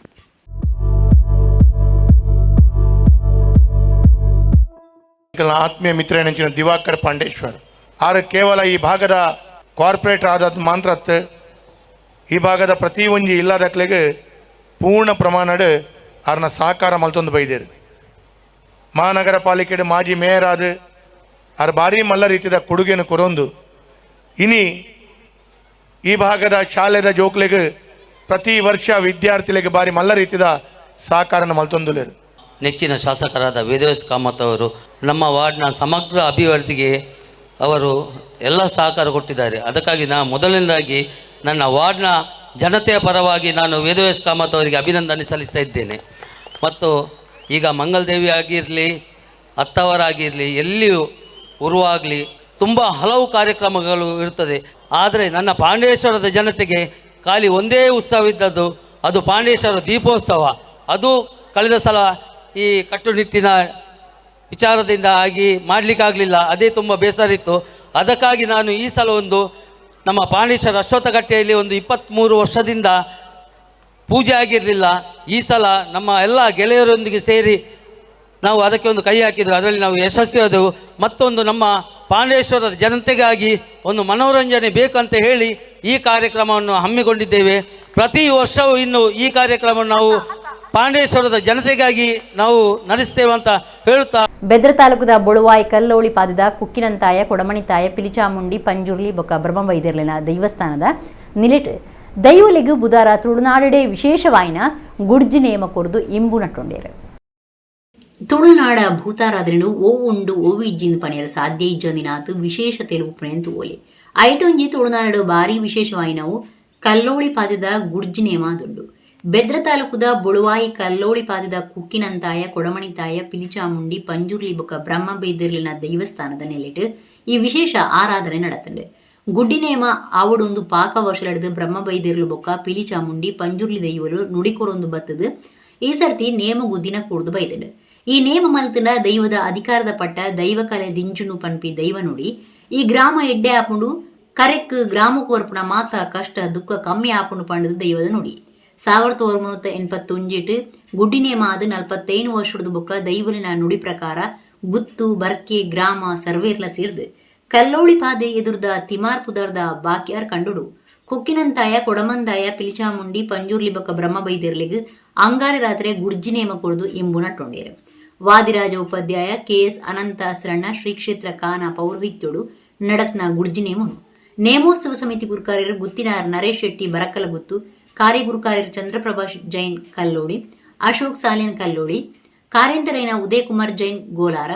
ಆತ್ಮೀಯ ಮಿತ್ರನೆಂಚಿನ ದಿವಾಕರ್ ಪಾಂಡೇಶ್ವರ್ ಆರು ಕೇವಲ ಈ ಭಾಗದ ಕಾರ್ಪೊರೇಟರ್ ಆದ ಮಾತ್ರತ್ ಈ ಭಾಗದ ಪ್ರತಿ ಒಂಜಿ ಇಲ್ಲದಕ್ಲೆಗ್ ಪೂರ್ಣ ಪ್ರಮಾಣಡ್ ಆರ್ನ ಸಹಕಾರ ಮಲ್ತೊಂದು ಬೈದೇರು. ಮಹಾನಗರ ಪಾಲಿಕೆಡ್ ಮಾಜಿ ಮೇಯರ್ ಆದ ಆರ್ ಭಾರಿ ಮಲ್ಲ ರೀತಿಯ ಕೊಡುಗೆಯನ್ನು ಕೊರೊಂದು ಇನಿ ಈ ಭಾಗದ ಶಾಲೆದ ಜೋಕ್ಲೆಗ್ ಪ್ರತಿ ವರ್ಷ ವಿದ್ಯಾರ್ಥಿಗಳಿಗೆ ಭಾರಿ ಮಲ್ಲ ರೀತಿಯ ಸಹಕಾರನ ಮಲ್ತೊಂದುಲೇರು. ನೆಚ್ಚಿನ ಶಾಸಕರಾದ ವೇದವ್ಯಾಸ್ ಕಾಮತ್ ಅವರು ನಮ್ಮ ವಾರ್ಡ್ನ ಸಮಗ್ರ ಅಭಿವೃದ್ಧಿಗೆ ಅವರು ಎಲ್ಲ ಸಹಕಾರ ಕೊಟ್ಟಿದ್ದಾರೆ. ಅದಕ್ಕಾಗಿ ನಾನು ಮೊದಲನೇದಾಗಿ ನನ್ನ ವಾರ್ಡ್ನ ಜನತೆಯ ಪರವಾಗಿ ನಾನು ವೇದವ್ಯಾಸ್ ಕಾಮತ್ ಅವರಿಗೆ ಅಭಿನಂದನೆ ಸಲ್ಲಿಸ್ತಾ ಇದ್ದೇನೆ. ಮತ್ತು ಈಗ ಮಂಗಲದೇವಿ ಆಗಿರಲಿ, ಅತ್ತವರಾಗಿರಲಿ, ಎಲ್ಲಿಯೂ ಉರುವಾಗಲಿ ತುಂಬ ಹಲವು ಕಾರ್ಯಕ್ರಮಗಳು ಇರ್ತದೆ. ಆದರೆ ನನ್ನ ಪಾಂಡೇಶ್ವರದ ಜನತೆಗೆ ಖಾಲಿ ಒಂದೇ ಉತ್ಸವ ಇದ್ದದ್ದು, ಅದು ಪಾಂಡೇಶ್ವರ ದೀಪೋತ್ಸವ. ಅದು ಕಳೆದ ಸಲ ಈ ಕಟ್ಟುನಿಟ್ಟಿನ ವಿಚಾರದಿಂದ ಆಗಿ ಮಾಡಲಿಕ್ಕಾಗಲಿಲ್ಲ, ಅದೇ ತುಂಬ ಬೇಸರ ಇತ್ತು. ಅದಕ್ಕಾಗಿ ನಾನು ಈ ಸಲ ಒಂದು ನಮ್ಮ ಪಾಂಡೇಶ್ವರ ಅಶ್ವತ್ಥಕಟ್ಟೆಯಲ್ಲಿ ಒಂದು 23 ವರ್ಷದಿಂದ ಪೂಜೆ ಆಗಿರಲಿಲ್ಲ. ಈ ಸಲ ನಮ್ಮ ಎಲ್ಲ ಗೆಳೆಯರೊಂದಿಗೆ ಸೇರಿ ನಾವು ಅದಕ್ಕೆ ಒಂದು ಕೈ ಹಾಕಿದ್ರು, ಅದರಲ್ಲಿ ನಾವು ಯಶಸ್ವಿಯಾದೆವು. ಮತ್ತೊಂದು ನಮ್ಮ ಪಾಂಡೇಶ್ವರದ ಜನತೆಗಾಗಿ ಒಂದು ಮನೋರಂಜನೆ ಬೇಕಂತ ಹೇಳಿ ಈ ಕಾರ್ಯಕ್ರಮವನ್ನು ಹಮ್ಮಿಕೊಂಡಿದ್ದೇವೆ. ಪ್ರತಿ ವರ್ಷವೂ ಇನ್ನು ಈ ಕಾರ್ಯಕ್ರಮವನ್ನು ನಾವು ಪಾಂಡೇಶ್ವರದ ಜನತೆಗಾಗಿ ನಾವು ನಡೆಸ್ತೇವೆ ಅಂತ ಹೇಳುತ್ತಾ, ಬೆದ್ರ ತಾಲೂಕದ ಬೊಳುವಾಯಿ ಕಲ್ಲೋಳಿ ಪಾದದ ಕುಕ್ಕಿನಂತಾಯ, ಕೊಡಮಣಿತಾಯ, ಪಿಲಿಚಾಮುಂಡಿ, ಪಂಜುರ್ಲಿ ಬೊಕ್ಕ ಬ್ರಹ್ಮವೈದ್ಯರ್ಲಿನ ದೈವಸ್ಥಾನದ ನಿಲೆಟ್ ದೈವಲಿಗು ಬುಧಾರ ತುಳುನಾಡಡೆ ವಿಶೇಷವಾಯಿನ ಗುಡ್ಜಿ ನೇಮ ಕೊರ್ದು ಇಂಬು ನಟ್ಟೊಂಡೇರು. ತುಳುನಾಡ ಭೂತಾರಾಧನೆಡು ಓವು ಉಂಡು ಓವು ಇಜ್ಜಿಂದು ಪನಿಯರ ಸಾಧ್ಯ ಇಜ್ಜಂದಿನಾತು ವಿಶೇಷ ತೆಲುಗು ಪುಣೆಂತು ಓಲೆ ಐಟೊಂಜಿ ತುಳುನಾಡು ಭಾರಿ ವಿಶೇಷವಾಯಿನವು ಕಲ್ಲೋಳಿ ಪಾದದ ಗುಡ್ಜಿ ನೇಮಾದುಂಡು. ಬೆದ್ರ ತಾಲೂಕುದ ಬೊಳುವಾಯಿ ಕಲ್ಲೋಳಿ ಪಾದದ ಕುಕ್ಕಿನಂತಾಯ, ಕೊಡಮಣಿತಾಯ, ಪಿಲಿಚಾಮುಂಡಿ, ಪಂಜುರ್ಲಿ ಬೊಕ್ಕ ಬ್ರಹ್ಮಬೈದರ್ಲಿನ ದೈವಸ್ಥಾನದ ನೆಲೆಟ್ ಈ ವಿಶೇಷ ಆರಾಧನೆ ನಡತಂಡು. ಗುಡ್ಡಿ ನೇಮ ಆವಡೊಂದು ಪಾಕ ವರ್ಷಲಡ್ದು ಬ್ರಹ್ಮಬೈದಿರ್ಲು ಬೊಕ್ಕ ಪಿಲಿಚಾಮುಂಡಿ, ಪಂಜುರ್ಲಿ ದೈವಲು ನುಡಿಕೊರೊಂದು ಬತ್ತದು ಈ ಸರ್ತಿ ನೇಮಗು ದಿನ ಕೂಡ್ದು ಬೈದಂಡು. ಈ ನೇಮ ಮಲ್ತನ ದೈವದ ಅಧಿಕಾರದ ಪಟ್ಟ ದೈವ ಕಲೆ ದಿಂಚುನು ಪನ್ಪಿ ದೈವ ನುಡಿ ಈ ಗ್ರಾಮ ಎಡ್ಡೆ ಆಪುಂಡು, ಕರೆಕ್ ಗ್ರಾಮ ಕೋರ್ಪುಣ ಮಾತ ಕಷ್ಟ ದುಃಖ ಕಮ್ಮಿ ಆಪುಂಡು ಪಂಡದು ದೈವದ ನುಡಿ. 1981 ಗುಡ್ಡಿ ನೇಮ ಆದ 45 ವರ್ಷದ ಬೊಕ್ಕ ದೈವಲಿನ ನುಡಿ ಪ್ರಕಾರ ಗುತ್ತು ಬರ್ಕೆ ಗ್ರಾಮ ಸರ್ವೇರ್ಲ ಸೇರ್ದು ಕಲ್ಲೋಳಿ ಪಾದೆ ಎದುರ್ದ ತಿಮಾರ್ ಪುದರ್ದ ಬಾಕ್ಯಾರ್ ಕಂಡುಡು ಕುಕ್ಕಿನಂತಾಯ, ಕೊಡಮಂದಾಯ, ಪಿಲಿಚಾಮುಂಡಿ, ಪಂಜುರ್ಲಿ ಬೊಕ್ಕ ಬ್ರಹ್ಮಬೈದೆರ್ಲಿಗ್ ಅಂಗಾರೆ ರಾತ್ರಿ ಗುಡ್ಜಿ ನೇಮ ಕೊಡ್ದು ಇಂಬು ನಟ್ಟೊಂಡೇರು. ವಾದಿರಾಜ ಉಪಾಧ್ಯಾಯ, ಕೆಎಸ್ ಅನಂತ ಸರಣ್ಣ, ಶ್ರೀ ಕ್ಷೇತ್ರ ಕಾನ ಪೌರೋಹಿತ್ಯೋಡು ನಡತ್ನ ಗುಡ್ಜಿ ನೇಮನು. ನೇಮೋತ್ಸವ ಸಮಿತಿ ಗುರುಕಾರ್ಯರು ಗುತ್ತಿನಾರ್ ನರೇಶ್ ಶೆಟ್ಟಿ ಬರಕಲಗುತ್ತು, ಕಾರ್ಯಗುರುಕಾರ್ಯರು ಚಂದ್ರಪ್ರಭಾ ಜೈನ್ ಕಲ್ಲೋಳಿ, ಅಶೋಕ್ ಸಾಲಿನ್ ಕಲ್ಲೋಳಿ, ಕಾರ್ಯಂತರೈನ ಉದಯ್ ಕುಮಾರ್ ಜೈನ್ ಗೋಲಾರ,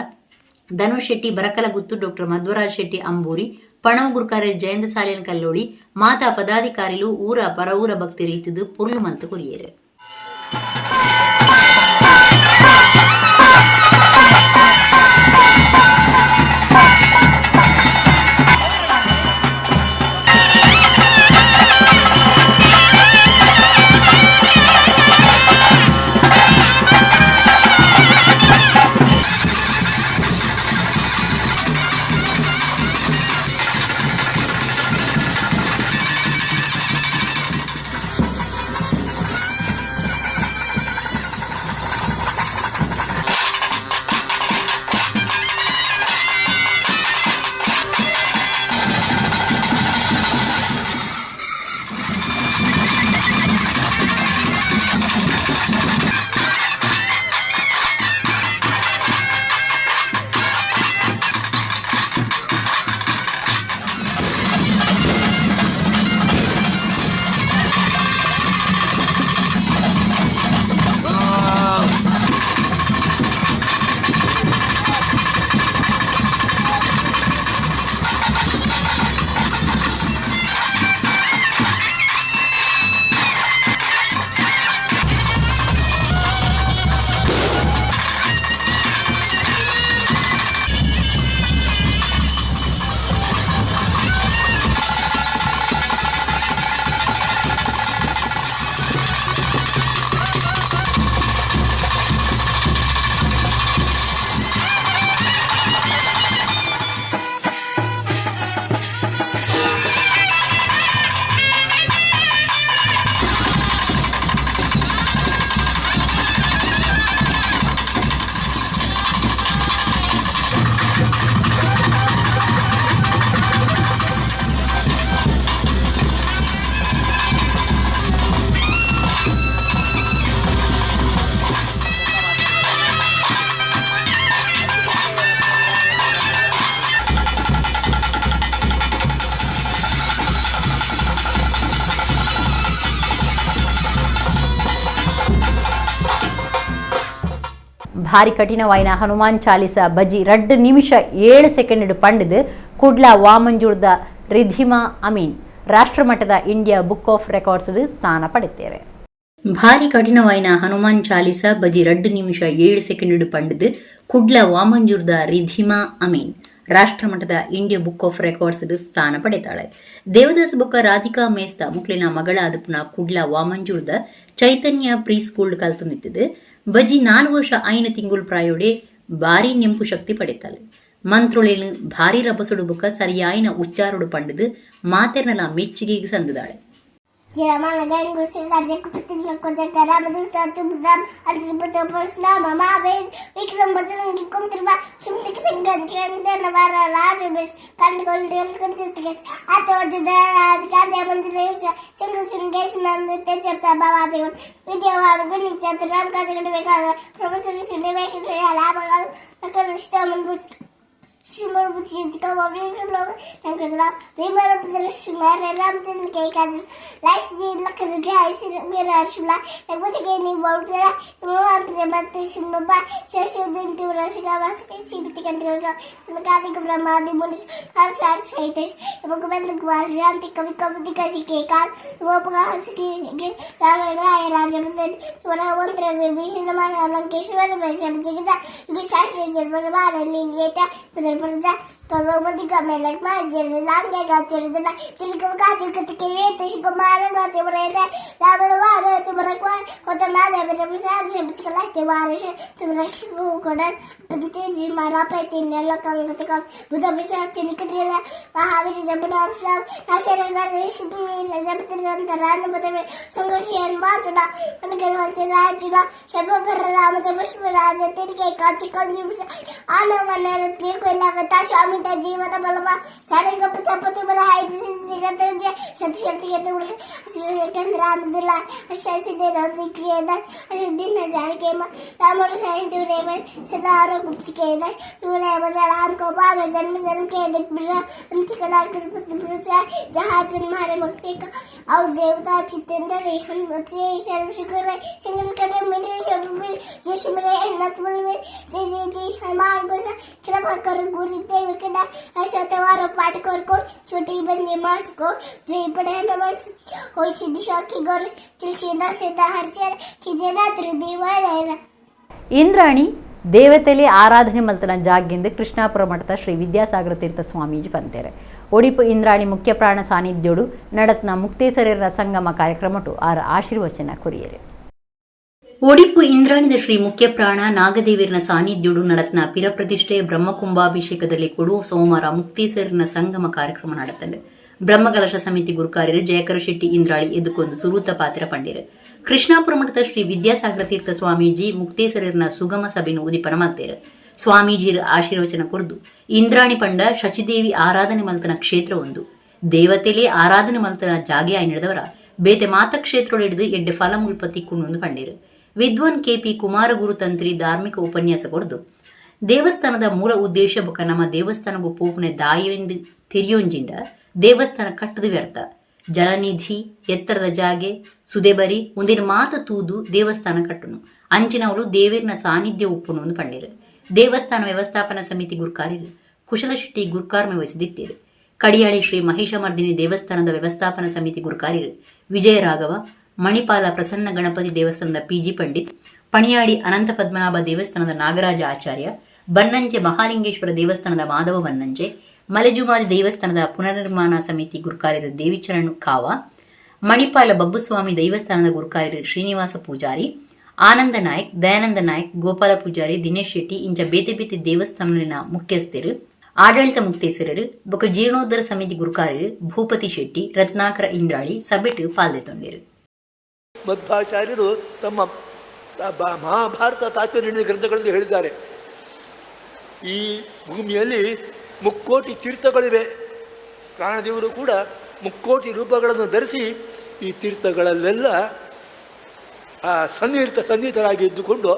ಧನುಷ್ ಶೆಟ್ಟಿ ಬರಕಲಗುತ್ತು, ಡಾಕ್ಟರ್ ಮಧ್ವರಾಜ್ ಶೆಟ್ಟಿ ಅಂಬೂರಿ, ಪಣವು ಗುರುಕಾರ್ಯರು ಜಯಂತ ಸಾಲಿನ್ ಕಲ್ಲೋಳಿ, ಮಾತಾ ಪದಾಧಿಕಾರಿಲು ಊರ ಪರವೂರ ಭಕ್ತಿ ರೀತಿದು ಪೊರ್ಲು ಮಂತು ಕೊರಿಯರು. ಭಾರಿ ಕಠಿಣವಾಯಿನ ಹನುಮಾನ್ ಚಾಲೀಸ ಬಜಿ 2 ನಿಮಿಷ 7 ಸೆಕೆಂಡ್ ಪಂಡಿದು ಕುಡ್ಲ ವಾಮಂಜೂರ್ದ ರಿಧಿಮಾ ಅಮೀನ್ ರಾಷ್ಟ್ರಮಟ್ಟದ ಇಂಡಿಯಾ ಬುಕ್ ಆಫ್ ರೆಕಾರ್ಡ್ಸ್ ಸ್ಥಾನ ಪಡೆಯುತ್ತಾರೆ. ಭಾರಿ ಕಠಿಣವಾಯಿನ ಹನುಮಾನ್ ಚಾಲೀಸ ಬಜಿ 2 ನಿಮಿಷ 7 ಸೆಕೆಂಡ್ ಪಂಡಿದು ಕುಡ್ಲ ವಾಮಂಜೂರ್ದ ರಿಧಿಮಾ ಅಮೀನ್ ರಾಷ್ಟ್ರಮಟ್ಟದ ಇಂಡಿಯಾ ಬುಕ್ ಆಫ್ ರೆಕಾರ್ಡ್ಸ್ ಸ್ಥಾನ ಪಡೆತಾಳೆ. ದೇವದಾಸ್ ಬೊಕ್ಕ ರಾಧಿಕಾ ಮೇಸ್ತಾ ಮುಕ್ಲಿನ ಮಗಳ ಅದುಪುನ ಕುಡ್ಲ ವಾಮಂಜೂರ್ದ ಚೈತನ್ಯ ಪ್ರೀ ಸ್ಕೂಲ್ ಕಲ್ತುನಿತ್ತಿದ್ದು ಬಜಿ 4 ವರ್ಷ 5 ತಿಂಗುಲ್ ಪ್ರಾಯೋಡೆ ಭಾರಿ ನೆಂಪು ಶಕ್ತಿ ಪಡೆತಾಳೆ. ಮಂತ್ರೋಳೇನು ಭಾರಿ ರಭಸೊಡು ಬೊಕ್ಕ ಸರಿಯಾಯಿನ ಉಚ್ಚಾರೋಡು ಪಂಡಿದು ಮಾತೆರ್ನಲ ಮೆಚ್ಚುಗೆಗೆ ಸಂದಿದಾಳೆ. ಇಂದ್ರಾಣಿ ದೇವತೆಲೆ ಆರಾಧನೆ ಮಲ್ತನ ಜಾಗ್ಗೆಂದು ಕೃಷ್ಣಾಪುರ ಮಠದ ಶ್ರೀ ವಿದ್ಯಾಸಾಗರ ತೀರ್ಥ ಸ್ವಾಮೀಜಿ ಪಂತೇರೆ. ಒಡಿಪು ಇಂದ್ರಾಣಿ ಮುಖ್ಯ ಪ್ರಾಣ ಸಾನ್ನಿಧ್ಯೋಡು ನಡತ್ನ ಮುಕ್ತೇಸರರ ಸಂಗಮ ಕಾರ್ಯಕ್ರಮಟು ಆರ ಆಶೀರ್ವಚನ ಕೊರಿಯರೆ. ಒಡಿಪು ಇಂದ್ರಾಣಿದ ಶ್ರೀ ಮುಖ್ಯ ಪ್ರಾಣ ನಾಗದೇವಿಯರ ಸಾನ್ನಿಧ್ಯೋಡು ನಡತ್ನ ಪಿರಪ್ರತಿಷ್ಠೆ ಬ್ರಹ್ಮಕುಂಭಾಭಿಷೇಕದಲ್ಲಿ ಕೊಡು ಸೋಮವಾರ ಮುಕ್ತೇಸರನ ಸಂಗಮ ಕಾರ್ಯಕ್ರಮ നടತ್ತಂಡು. ಬ್ರಹ್ಮಕಲಶ ಸಮಿತಿ ಗುರುಕಾರ್ಯರು ಜಯಕರ ಶೆಟ್ಟಿ ಇಂದ್ರಾಳಿ ಎದುಕೊಂದು ಸುರೂತ ಪಾತ್ರ ಪಂಡಿರು. ಕೃಷ್ಣಾಪುರ ಮಠದ ಶ್ರೀ ವಿದ್ಯಾಸಾಗರ ತೀರ್ಥ ಸ್ವಾಮೀಜಿ ಮುಕ್ತೇಸರನ ಸುಗಮ ಸಭೆಯನ್ನು ಉದಿಪನ ಮಾಡ್ತೇರು. ಸ್ವಾಮೀಜಿರ ಆಶೀರ್ವಚನ ಕೊರ್ದು ಇಂದ್ರಾಣಿ ಪಂಡ ಶಚಿದೇವಿ ಆರಾಧನೆ ಮಲ್ತನ ಕ್ಷೇತ್ರ ಒಂದು ದೇವತೆಲೇ ಆರಾಧನೆ ಮಲ್ತನ ಜಾಗೆ ಆಯ್ ನಡೆದವರ ಬೇತೆ ಮಾತ ಕ್ಷೇತ್ರ ಹಿಡಿದು ಎಡ್ಡೆ ಫಲ ಮುಲ್ಪತಿ ಕುಣ್ಣೊಂದು ಪಂಡಿರು. ವಿದ್ವಾನ್ ಕೆಪಿ ಕುಮಾರಗುರು ತಂತ್ರಿ ಧಾರ್ಮಿಕ ಉಪನ್ಯಾಸ ಕೊರ್ದು ದೇವಸ್ಥಾನದ ಮೂಲ ಉದ್ದೇಶ ಬೊಕ ನಮ್ಮ ದೇವಸ್ಥಾನಗೂ ಪೋಪುನೆ ದಾಯೆಂದು ತೆರಿಯೊಂಜಿಂಡ ದೇವಸ್ಥಾನ ಕಟ್ಟದು ವ್ಯರ್ಥ. ಜಲನಿಧಿ ಎತ್ತರದ ಜಾಗೆ ಸುದೆಬರಿ ಒಂದಿನ ಮಾತ ತೂದು ದೇವಸ್ಥಾನ ಕಟ್ಟುನು ಅಂಚಿನವಳು ದೇವಿರ್ನ ಸಾನ್ನಿಧ್ಯ ಉಪ್ಪುನು ಒಂದು ಪಂಡಿರು. ದೇವಸ್ಥಾನ ವ್ಯವಸ್ಥಾಪನಾ ಸಮಿತಿ ಗುರ್ಕಾರ್ಯರು ಕುಶಲ ಶೆಟ್ಟಿ ಗುರ್ಕಾರ್ಮೆ ವಹಿಸಿದಿತ್ತೇರು. ಕಡಿಯಾಳಿ ಶ್ರೀ ಮಹಿಷಮರ್ದಿನಿ ದೇವಸ್ಥಾನದ ವ್ಯವಸ್ಥಾಪನಾ ಸಮಿತಿ ಗುರುಕಾರ್ಯರು ವಿಜಯ ರಾಘವ, ಮಣಿಪಾಲ ಪ್ರಸನ್ನ ಗಣಪತಿ ದೇವಸ್ಥಾನದ ಪಿಜಿ ಪಂಡಿತ್, ಪಣಿಯಾಡಿ ಅನಂತ ಪದ್ಮನಾಭ ದೇವಸ್ಥಾನದ ನಾಗರಾಜ ಆಚಾರ್ಯ, ಬನ್ನಂಜೆ ಮಹಾಲಿಂಗೇಶ್ವರ ದೇವಸ್ಥಾನದ ಮಾಧವ ಬನ್ನಂಜೆ, ಮಲೆಜುಮಾದಿ ದೇವಸ್ಥಾನದ ಪುನರ್ನಿರ್ಮಾಣ ಸಮಿತಿ ಗುರುಕಾರ್ಯರು ದೇವಿಚರಣ್ ಕಾವ, ಮಣಿಪಾಲ ಬಬ್ಬುಸ್ವಾಮಿ ದೇವಸ್ಥಾನದ ಗುರುಕಾರ್ಯರು ಶ್ರೀನಿವಾಸ ಪೂಜಾರಿ, ಆನಂದ ನಾಯಕ್, ದಯಾನಂದ ನಾಯಕ್, ಗೋಪಾಲ ಪೂಜಾರಿ, ದಿನೇಶ್ ಶೆಟ್ಟಿ ಇಂಚ ಬೇತೆ ಬೇತೆ ದೇವಸ್ಥಾನದ ಮುಖ್ಯಸ್ಥರು, ಆಡಳಿತ ಮುಕ್ತೇಸರರು ಬೊಕ ಜೀರ್ಣೋದ್ಧಾರ ಸಮಿತಿ ಗುರುಕಾರ್ಯರು ಭೂಪತಿ ಶೆಟ್ಟಿ, ರತ್ನಾಕರ ಇಂದ್ರಾಳಿ ಸಭೆಟು ಪಾಲ್ದೆತೊಂಡಿರು. ಮಧ್ವಾಚಾರ್ಯರು ತಮ್ಮ ಮಹಾಭಾರತ ತಾತ್ಪರ್ಯ ಗ್ರಂಥಗಳಲ್ಲಿ ಹೇಳಿದ್ದಾರೆ, ಈ ಭೂಮಿಯಲ್ಲಿ ಮುಕ್ಕೋಟಿ ತೀರ್ಥಗಳಿವೆ. ಪ್ರಾಣದೇವರು ಕೂಡ ಮುಕ್ಕೋಟಿ ರೂಪಗಳನ್ನು ಧರಿಸಿ ಈ ತೀರ್ಥಗಳಲ್ಲೆಲ್ಲ ಸನ್ನಿಹಿತರಾಗಿ ಇದ್ದುಕೊಂಡು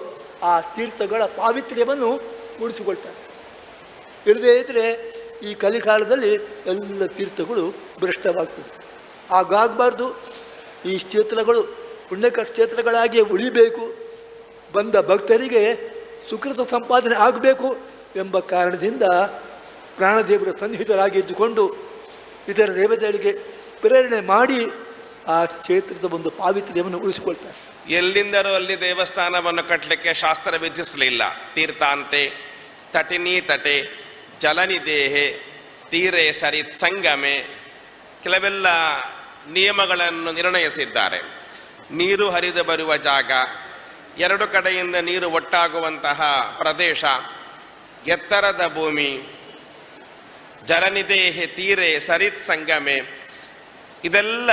ಆ ತೀರ್ಥಗಳ ಪಾವಿತ್ರ್ಯವನ್ನು ಮೂಡಿಸಿಕೊಳ್ತಾರೆ. ಇಲ್ಲದೇ ಇದ್ದರೆ ಈ ಕಲಿಕಾಲದಲ್ಲಿ ಎಲ್ಲ ತೀರ್ಥಗಳು ಭ್ರಷ್ಟವಾಗ್ತದೆ. ಹಾಗಾಗಬಾರ್ದು. ಈ ಕ್ಷೇತ್ರಗಳು ಪುಣ್ಯಕ್ಷೇತ್ರಗಳಾಗಿ ಉಳಿಬೇಕು. ಬಂದ ಭಕ್ತರಿಗೆ ಸುಕೃತ ಸಂಪಾದನೆ ಆಗಬೇಕು ಎಂಬ ಕಾರಣದಿಂದ ಪ್ರಾಣದೇವರ ಸನ್ನಿಹಿತರಾಗಿ ಇದ್ದುಕೊಂಡು ಇತರ ದೇವತೆಗಳಿಗೆ ಪ್ರೇರಣೆ ಮಾಡಿ ಆ ಕ್ಷೇತ್ರದ ಒಂದು ಪಾವಿತ್ರ್ಯವನ್ನು ಉಳಿಸಿಕೊಳ್ತಾರೆ. ಎಲ್ಲಿಂದರೂ ಅಲ್ಲಿ ದೇವಸ್ಥಾನವನ್ನು ಕಟ್ಟಲಿಕ್ಕೆ ಶಾಸ್ತ್ರ ವಿಧಿಸಲಿಲ್ಲ. ತೀರ್ಥಾಂತೆ, ತಟಿನಿ ತಟೆ, ಜಲನಿದೇಹೆ, ತೀರೆ ಸರಿತ್ ಸಂಗಮೆ, ಕೆಲವೆಲ್ಲ ನಿಯಮಗಳನ್ನು ನಿರ್ಣಯಿಸಿದ್ದಾರೆ. ನೀರು ಹರಿದು ಬರುವ ಜಾಗ, ಎರಡು ಕಡೆಯಿಂದ ನೀರು ಒಟ್ಟಾಗುವಂತಹ ಪ್ರದೇಶ, ಎತ್ತರದ ಭೂಮಿ, ಜಲನಿದೇಹೆ, ತೀರೆ ಸರಿತ್ ಸಂಗಮೆ, ಇದೆಲ್ಲ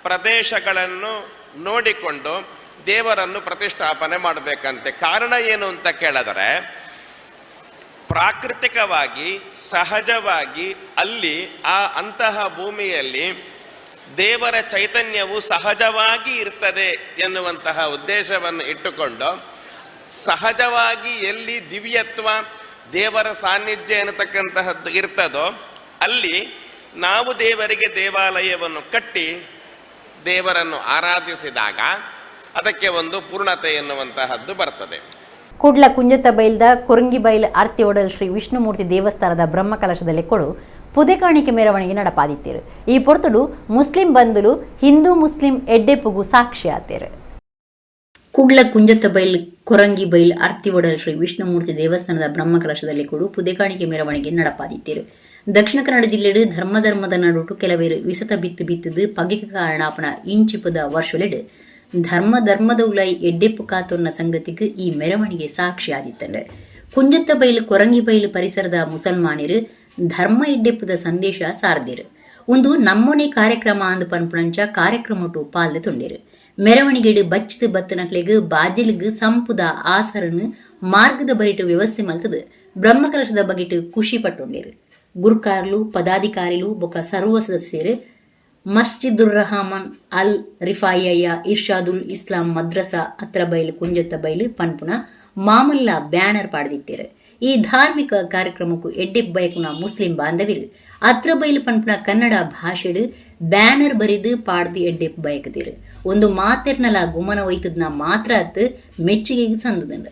ಪ್ರದೇಶಗಳನ್ನು ನೋಡಿಕೊಂಡು ದೇವರನ್ನು ಪ್ರತಿಷ್ಠಾಪನೆ ಮಾಡಬೇಕಂತೆ. ಕಾರಣ ಏನು ಅಂತ ಕೇಳಿದರೆ, ಪ್ರಾಕೃತಿಕವಾಗಿ ಸಹಜವಾಗಿ ಅಲ್ಲಿ ಆ ಅಂತಹ ಭೂಮಿಯಲ್ಲಿ ದೇವರ ಚೈತನ್ಯವು ಸಹಜವಾಗಿ ಇರ್ತದೆ ಎನ್ನುವಂತಹ ಉದ್ದೇಶವನ್ನು ಇಟ್ಟುಕೊಂಡು ಸಹಜವಾಗಿ ಎಲ್ಲಿ ದಿವ್ಯತ್ವ ದೇವರ ಸಾನ್ನಿಧ್ಯ ಎನ್ನತಕ್ಕಂತಹದ್ದು ಇರ್ತದೋ ಅಲ್ಲಿ ನಾವು ದೇವರಿಗೆ ದೇವಾಲಯವನ್ನು ಕಟ್ಟಿ ದೇವರನ್ನು ಆರಾಧಿಸಿದಾಗ ಅದಕ್ಕೆ ಒಂದು ಪೂರ್ಣತೆ ಎನ್ನುವಂತಹದ್ದು ಬರ್ತದೆ. ಕುಡ್ಲ ಕುಂಜತಬೈಲ್ದ ಕೊರಂಗಿಬೈಲ್ ಆರ್ತಿ ಒಡಲ್ ಶ್ರೀ ವಿಷ್ಣುಮೂರ್ತಿ ದೇವಸ್ಥಾನದ ಬ್ರಹ್ಮಕಲಶದಲ್ಲಿ ಕೊಡು ಪುದೆಕಾಣಿಕೆ ಮೆರವಣಿಗೆ ನಡಪಾದಿತ್ತೇರು. ಈ ಪೊರ್ತುಡು ಮುಸ್ಲಿಂ ಬಂಧುಲು ಹಿಂದೂ ಮುಸ್ಲಿಂ ಎಡ್ಡೆಪುಗು ಸಾಕ್ಷಿ ಆತೇರು. ಕುಡ್ಲ ಕುಂಜತಬೈಲ್ ಕೊರಂಗಿಬೈಲ್ ಆರ್ತಿ ಒಡಲ್ ಶ್ರೀ ವಿಷ್ಣುಮೂರ್ತಿ ದೇವಸ್ಥಾನದ ಬ್ರಹ್ಮಕಲಶದಲ್ಲಿ ಕೊಡು ಪುದೆಕಾಣಿಕೆ ಮೆರವಣಿಗೆ ನಡಪಾದಿತ್ತೇರು. ದಕ್ಷಿಣ ಕನ್ನಡ ಜಿಲ್ಲೆಡು ಧರ್ಮ ಧರ್ಮದ ನಡುಟು ಕೆಲವೇರು ವಿಸತ ಬಿತ್ತು ಬಿತ್ತದು ಪಗೆಕ ಕಾರಣಾಪಣ ಇಂಚಿಪದ ವರ್ಷಲೆಡು ಧರ್ಮ ಧರ್ಮದ ಉಲೈ ಎಡ್ಡೆಪ್ಪು ಕಾತೊನ್ನ ಸಂಗತಿಗೆ ಈ ಮೆರವಣಿಗೆ ಸಾಕ್ಷಿ ಆದಿತ್ತಂಡು. ಕುಂಜತ್ತಬೈಲು ಕೊರಂಗಿಬೈಲು ಪರಿಸರದ ಮುಸಲ್ಮಾನರು ಧರ್ಮ ಎಡ್ಡೆಪ್ಪುದ ಸಂದೇಶ ಸಾರ್ದಿರು. ಒಂದು ನಮ್ಮೊನೆ ಕಾರ್ಯಕ್ರಮ ಅಂದು ಪನ್ಪುಣಂಚ ಕಾರ್ಯಕ್ರಮಟು ಪಾಲ್ದೆ ತೊಂಡಿರು. ಮೆರವಣಿಗೆಡು ಬಚ್ಚಿದ ಬತ್ತನಕ್ಲೆಗ್ ಬಾಜಿಲ್ಗ್ ಸಂಪುದ ಆಸರನು ಮಾರ್ಗದ ಬರಿಟು ವ್ಯವಸ್ಥೆ ಮಲ್ತದು ಬ್ರಹ್ಮಕಲಶದ ಬಗೆಟು ಖುಷಿ ಪಟ್ಟೊಂಡಿರು. ಗುರ್ಕಾರ್ಲು ಪದಾಧಿಕಾರಿಲು ಬೊಕ ಸರ್ವ ಸದಸ್ಯರು ಮಸ್ಜಿದುರ್ ರಹಮಾನ್ ಅಲ್ ರಿಫಾಯಿಯ ಇರ್ಷಾದುಲ್ ಇಸ್ಲಾಂ ಮದ್ರಸಾ ಅತ್ರಬೈಲು ಕುಂಜತ್ತಬೈಲು ಪನ್ಪುನ ಮಾಮುಲ್ಲಾ ಬ್ಯಾನರ್ ಪಾಡ್ದಿತ್ತೇರು. ಈ ಧಾರ್ಮಿಕ ಕಾರ್ಯಕ್ರಮಕ್ಕೂ ಎಡ್ಡೆಪ್ ಬಯಕುನ ಮುಸ್ಲಿಂ ಬಾಂಧವರು ಅತ್ರಬೈಲು ಪನ್ಪುನ ಕನ್ನಡ ಭಾಷೆಡು ಬ್ಯಾನರ್ ಬರಿದು ಪಾಡ್ದು ಎಡ್ಡೆಪ್ ಬಯಕದಿರು. ಒಂದು ಮಾತೆರ್ನಲ ಗುಮನ ಒಯ್ತದ್ನ ಮಾತ್ರ ಅತ್ತು ಮೆಚ್ಚುಗೆಗೆ ಸಂದದಂಡ.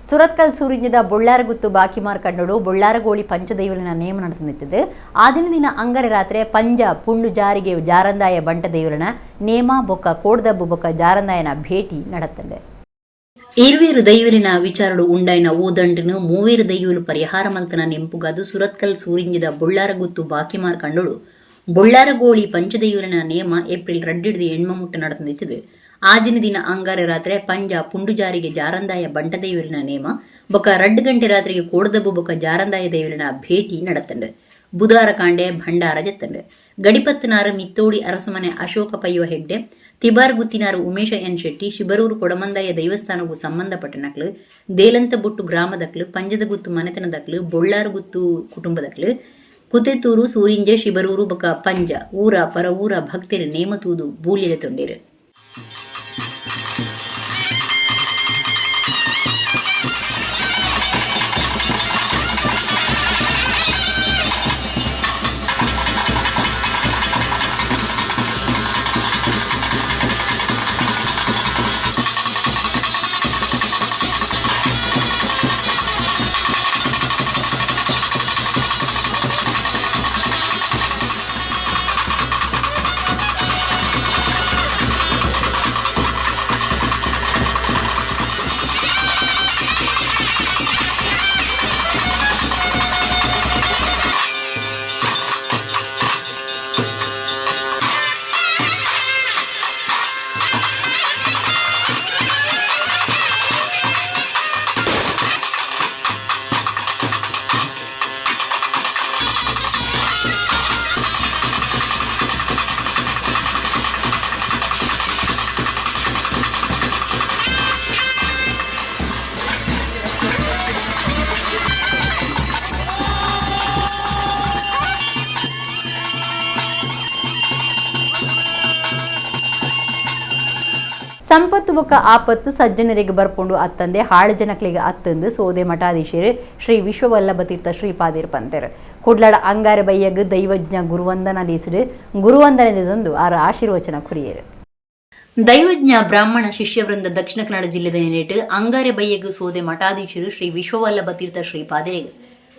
ಸುರತ್ಕಲ್ ಸೂರಿಂಜದ ಬೊಳ್ಳಾರಗುತ್ತು ಬಾಕಿಮಾರ್ ಕಣ್ಣೋಡು ಬೊಳ್ಳಾರಗೋಳಿ ಪಂಚದೈವಲಿನ ನೇಮ ನಡೆದಿತ್ತು. ಆದಿನ ದಿನ ಅಂಗರೆ ರಾತ್ರಿ ಪಂಜ ಪುಂಡು ಜಾರಿಗೆ ಜಾರಂದಾಯ ಬಂಟ ದೈವಲನ ನೇಮ ಬೊಕ್ಕ ಕೋಡ್ದಬ್ಬು ಬೊಕ್ಕ ಜಾರಂದಾಯನ ಭೇಟಿ ನಡತ್ತಂದೆ. ಇರುವೇರು ದೈವಲಿನ ವಿಚಾರಡು ಉಂಡಾಯಿನ ಓದಂಡನು ಮೂವೇರು ದೈವಲು ಪರಿಹಾರ ಮಲ್ತನ ನೆಂಪುಗಾದು ಸುರತ್ಕಲ್ ಸೂರಿಂಜದ ಬೊಳ್ಳಾರಗುತ್ತು ಬಾಕಿಮಾರ್ ಕಂಡೋಡು ಬೊಳ್ಳಾರಗೋಳಿ ಪಂಚದೈವಲಿನ ನೇಮ ಏಪ್ರಿಲ್ 2 ಎಣ್ಮಮುಟ್ಟ ನಡೆದಿತ್ತು. ಆಜಿನ ದಿನ ಅಂಗಾರೆ ರಾತ್ರಿ ಪಂಜ ಪುಂಡುಜಾರಿಗೆ ಜಾರಂದಾಯ ಬಂಟದೈವಲಿನ ನೇಮ ಬೊಕ 2 ಗಂಟೆ ರಾತ್ರಿಗೆ ಕೋಡ್ದಬ್ಬು ಬೊಕ ಜಾರಂದಾಯ ದೈವಲಿನ ಭೇಟಿ ನಡತ್ತಂಡು. ಬುಧಾರ ಕಾಂಡೆ ಭಂಡಾರ ಜತ್ತಂಡು. ಗಡಿಪತ್ತನಾರು ಮಿತ್ತೋಡಿ ಅರಸುಮನೆ ಅಶೋಕ ಪಯ್ಯುವ ಹೆಗ್ಡೆ, ತಿಬಾರ್ ಗುತ್ತಿನಾರು ಉಮೇಶ ಎನ್ ಶೆಟ್ಟಿ, ಶಿಬರೂರು ಕೊಡಮಂದಾಯ ದೈವಸ್ಥಾನಕ್ಕೂ ಸಂಬಂಧಪಟ್ಟ ನಕ್ಲು, ದೇಲಂತಬುಟ್ಟು ಗ್ರಾಮದಕ್ಲು, ಪಂಜದಗುತ್ತು ಮನೆತನದಕ್ಲು, ಬೊಳ್ಳಾರುಗುತ್ತು ಕುಟುಂಬದಕ್ಲು, ಕುತೆತೂರು ಸೂರಿಂಜೆ ಶಿಬರೂರು ಬೊಕ ಪಂಜ ಊರ ಪರ ಊರ ಭಕ್ತರು ನೇಮತೂದು ಬೂಲ್ಯದ ತೊಂಡಿರು. ಸಂಪತ್ತು ಬೊಕ್ಕ ಆಪತ್ತು ಸಜ್ಜನರಿಗೆ ಬರ್ಪುಂಡು ಅತ್ತಂದೆ ಹಾಳು ಜನಕ್ಲೆಗ್ ಅತ್ತಂದು ಸೋದೆ ಮಠಾಧೀಶರು ಶ್ರೀ ವಿಶ್ವವಲ್ಲಭ ತೀರ್ಥ ಶ್ರೀಪಾದಿರು ಪಂತೆರು. ಕುಡ್ಲಡ ಅಂಗಾರೆ ಬಯ್ಯಗ್ ದೈವಜ್ಞ ಗುರುವಂದನ ಲೇಸಿಡು ಗುರುವಂದನೆ ತಂದು ಆರ ಆಶೀರ್ವಚನ ಕುರಿಯರು. ದೈವಜ್ಞ ಬ್ರಾಹ್ಮಣ ಶಿಷ್ಯವೃಂದ ದಕ್ಷಿಣ ಕನ್ನಡ ಜಿಲ್ಲೆದ ನೆಲೆಟ್ ಅಂಗಾರೆ ಬಯ್ಯಗ್ ಸೋದೆ ಮಠಾಧೀಶರು ಶ್ರೀ ವಿಶ್ವವಲ್ಲಭ ತೀರ್ಥ ಶ್ರೀಪಾದಿರಿಗೆ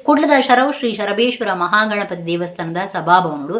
ಕುಡ್ಲದ ಶರವ್ ಶ್ರೀ ಶರಬೇಶ್ವರ ಮಹಾಗಣಪತಿ ದೇವಸ್ಥಾನದ ಸಭಾಭವನಡು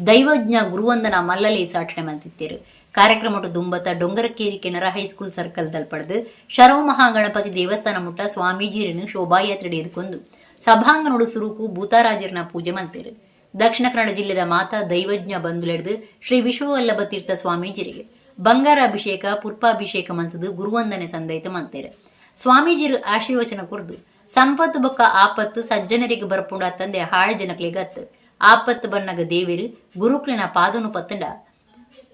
ದೈವಜ್ಞ ಗುರುವಂದನ ಮಲ್ಲಲೆ ಸಾಠಣೆ ಮಂತಿತ್ತೇರು. ಕಾರ್ಯಕ್ರಮಟು ದುಂಬತ ಡೊಂಗರಕೇರಿ ಕೆನರಾ ಹೈಸ್ಕೂಲ್ ಸರ್ಕಲ್ ದಲ್ಪಡ್ದು ಶರವ್ ಮಹಾಗಣಪತಿ ದೇವಸ್ಥಾನ ಮುಟ್ಟ ಸ್ವಾಮೀಜಿರನ್ನು ಶೋಭಾಯಾತ್ರೆ ಎದುಕೊಂದು ಸಭಾಂಗನೋಡು ಸುರುಕು ಭೂತಾರಾಜರನ ಪೂಜೆ ಮಲ್ತೇರು. ದಕ್ಷಿಣ ಕನ್ನಡ ಜಿಲ್ಲೆದ ಮಾತಾ ದೈವಜ್ಞ ಬಂಧುಲೆಡ್ದು ಶ್ರೀ ವಿಶ್ವವಲ್ಲಭ ತೀರ್ಥ ಸ್ವಾಮೀಜಿರಿಗೆ ಬಂಗಾರ ಅಭಿಷೇಕ ಪುಷ್ಪಾಭಿಷೇಕ ಮಂತದು ಗುರುವಂದನೆ ಸಂದೈತ ಮಂತೇರು. ಸ್ವಾಮೀಜಿರು ಆಶೀರ್ವಚನ ಕುರ್ದು ಸಂಪತ್ತು ಬೊಕ್ಕ ಆಪತ್ತು ಸಜ್ಜನರಿಗೆ ಬರ್ಪುಂಡ ತಂದೆ ಹಾಳು ಜನಕ್ಲೆಗ್ ಅತ್ತು ಆಪತ್ತು ಬನ್ನಗ ದೇವಿರು ಗುರುಕ್ಲಿನ ಪಾದನು ಪತ್ತಂಡ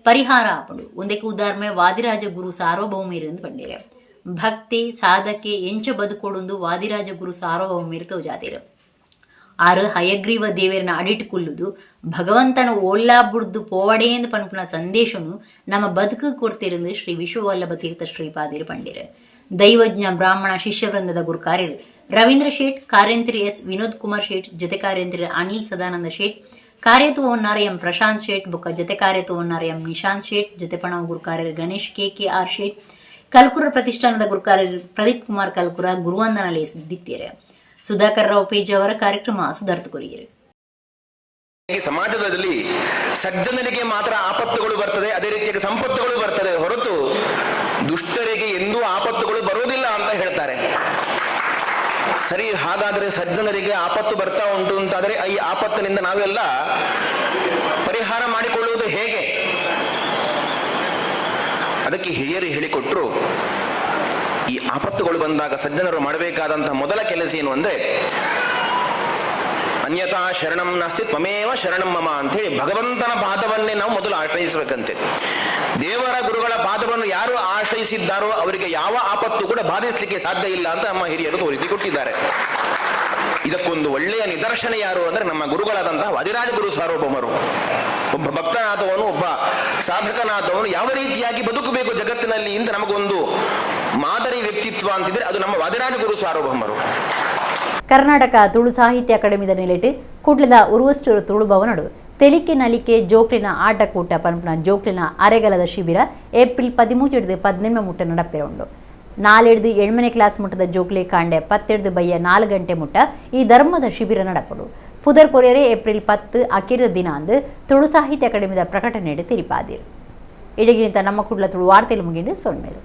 ಪರಿಹಾರ ಆಪುಂಡು. ಒಂದಕ್ಕೆ ಉದಾಹರಣೆ ವಾದಿರಾಜ ಗುರು ಸಾರ್ವಭೌಮಿರು ಎಂದು ಬಂಡೇರೆ. ಭಕ್ತಿ ಸಾಧಕೆ ಎಂಚ ಬದುಕೊಡುಂದು ವಾದಿರಾಜ ಗುರು ಸಾರ್ವಭೌಮಿರು ತೋಜಾದಿರು. ಆರು ಹಯಗ್ರೀವ ದೇವರನ ಅಡಿಟ್ ಕುಲ್ಲುದು ಭಗವಂತನ ಓಲ್ಲಾ ಬುಡ್ದು ಪೋವಡೇ ಎಂದು ಪನ್ಪುನ ಸಂದೇಶನು ನಮ್ಮ ಬದುಕು ಕೊಡ್ತಿರಂದು ಶ್ರೀ ವಿಶ್ವವಲ್ಲಭ ತೀರ್ಥ ಶ್ರೀಪಾದಿರು ಪಂಡಿರು. ದೈವಜ್ಞ ಬ್ರಾಹ್ಮಣ ಶಿಷ್ಯವೃಂದದ ಗುರುಕಾರ್ಯರು ರವೀಂದ್ರ ಶೇಟ್, ಕಾರ್ಯಂತ್ರಿ ಎಸ್ ವಿನೋದ್ ಕುಮಾರ್ ಶೇಟ್, ಜೊತೆ ಕಾರ್ಯಂತ್ರಿ ಅನಿಲ್ ಸದಾನಂದ ಶೇಟ್, ಕಾರ್ಯತ್ವವನ್ನಾರ ಎಂ ಪ್ರಶಾಂತ್ ಶೇಟ್ ಬೊಕ್ಕ ಜೊತೆ ಕಾರ್ಯತ್ವವನ್ನಾರ ಎಂ ನಿಶಾಂತ್ ಶೇಟ್, ಜೊತೆ ಪಣವ ಗುರುಕಾರ್ಯರು ಗಣೇಶ್ ಕೆ ಕೆ ಆರ್ ಶೇಟ್, ಕಲ್ಕುರ ಪ್ರತಿಷ್ಠಾನದ ಗುರುಕಾರ್ಯರು ಪ್ರದೀಪ್ ಕುಮಾರ್ ಕಲ್ಕುರ ಗುರುವಂದನ ಲೇಸ್ ಬಿತ್ತೀರೆ. ಸುಧಾಕರ್ ರಾವ್ ಪೇಜಾವರ ಕಾರ್ಯಕ್ರಮ ಸುಧಾರ್ಥ ಕೊರಿಯರು. ಸಮಾಜದಲ್ಲಿ ಸಜ್ಜನರಿಗೆ ಮಾತ್ರ ಆಪತ್ತುಗಳು ಬರ್ತದೆ, ಅದೇ ರೀತಿಯಾಗಿ ಸಂಪತ್ತುಗಳು ಬರ್ತದೆ ಹೊರತು ದುಷ್ಟರಿಗೆ ಎಂದೂ ಆಪತ್ತುಗಳು ಬರುವುದಿಲ್ಲ ಅಂತ ಹೇಳ್ತಾರೆ. ಸರಿ, ಹಾಗಾದ್ರೆ ಸಜ್ಜನರಿಗೆ ಆಪತ್ತು ಬರ್ತಾ ಉಂಟು ಅಂತಾದ್ರೆ ಈ ಆಪತ್ತಿನಿಂದ ನಾವೆಲ್ಲ ಪರಿಹಾರ ಮಾಡಿಕೊಳ್ಳುವುದು ಹೇಗೆ? ಅದಕ್ಕೆ ಹಿರಿಯರು ಹೇಳಿಕೊಟ್ರು, ಈ ಆಪತ್ತುಗಳು ಬಂದಾಗ ಸಜ್ಜನರು ಮಾಡಬೇಕಾದಂತಹ ಮೊದಲ ಕೆಲಸ ಏನು ಅಂದ್ರೆ, ಅನ್ಯಥಾ ಶರಣಂ ನಾಸ್ತಿ ತ್ವಮೇವ ಶರಣಂ ಮಮ ಅಂತ ಹೇಳಿ ಭಗವಂತನ ಪಾದವನ್ನೇ ನಾವು ಮೊದಲು ಆಶ್ರಯಿಸಬೇಕಂತೆ. ದೇವರ ಗುರುಗಳ ಪಾದವನ್ನು ಯಾರು ಆಶ್ರಯಿಸಿದ್ದಾರೋ ಅವರಿಗೆ ಯಾವ ಆಪತ್ತು ಕೂಡ ಬಾಧಿಸಲಿಕ್ಕೆ ಸಾಧ್ಯ ಇಲ್ಲ ಅಂತ ನಮ್ಮ ಹಿರಿಯರು ತೋರಿಸಿಕೊಟ್ಟಿದ್ದಾರೆ. ಇದಕ್ಕೊಂದು ಒಳ್ಳೆಯ ನಿದರ್ಶನ ಯಾರು ಅಂದ್ರೆ ನಮ್ಮ ಗುರುಗಳಾದಂತಹ ವಾದಿರಾಜ ಗುರು ಸಾರ್ವಭೌಮರು. ಒಬ್ಬ ಭಕ್ತನಾದವನು, ಒಬ್ಬ ಸಾಧಕನಾದವನು ಯಾವ ರೀತಿಯಾಗಿ ಬದುಕಬೇಕು ಜಗತ್ತಿನಲ್ಲಿ ಅಂತ ನಮಗೊಂದು ಮಾದರಿ ವ್ಯಕ್ತಿತ್ವ ಅಂತಿದ್ರೆ ಅದು ನಮ್ಮ ವಾದಿರಾಜ ಗುರು ಸಾರ್ವಭೌಮರು. ಕರ್ನಾಟಕ ತುಳು ಸಾಹಿತ್ಯ ಅಕಾಡೆಮಿದ ನೆಲೆಟ್ ಕುಡ್ಲದ ಉರುವಷ್ಟೂರು ತುಳು ಭವನಡು ತೆಲಿಕೆ ನಲಿಕೆ ಜೋಕ್ಲಿನ ಆಟಕೂಟ ಪನ್ಪುನ ಜೋಕ್ಲಿನ ಅರೆಗಲದ ಶಿಬಿರ ಏಪ್ರಿಲ್ 13 18 ಮುಟ್ಟ ನಡಪೆರ ಉಂಡು. 4 8ನೇ ಕ್ಲಾಸ್ ಮುಟ್ಟದ ಜೋಕ್ಲಿ ಕಾಂಡೆ 10 ಬಯ್ಯ 4 ಗಂಟೆ ಮುಟ್ಟ ಈ ಧರ್ಮದ ಶಿಬಿರ ನಡಪಡು. ಪುದರ್ ಕೊರಿಯರೆ ಏಪ್ರಿಲ್ 10 ಅಕಿರದ ದಿನ ಅಂದು ತುಳು ಸಾಹಿತ್ಯ ಅಕಾಡೆಮಿದ ಪ್ರಕಟಣೆ ತಿರಿಪಾದಿರು. ಇಡಗಿನಿಂದ ನಮ್ಮ ಕುಡ್ಲ ತುಳು ವಾರ್ತೆಲು ಮುಗಿಂಡು ಸೊನ್ಮೇಲು.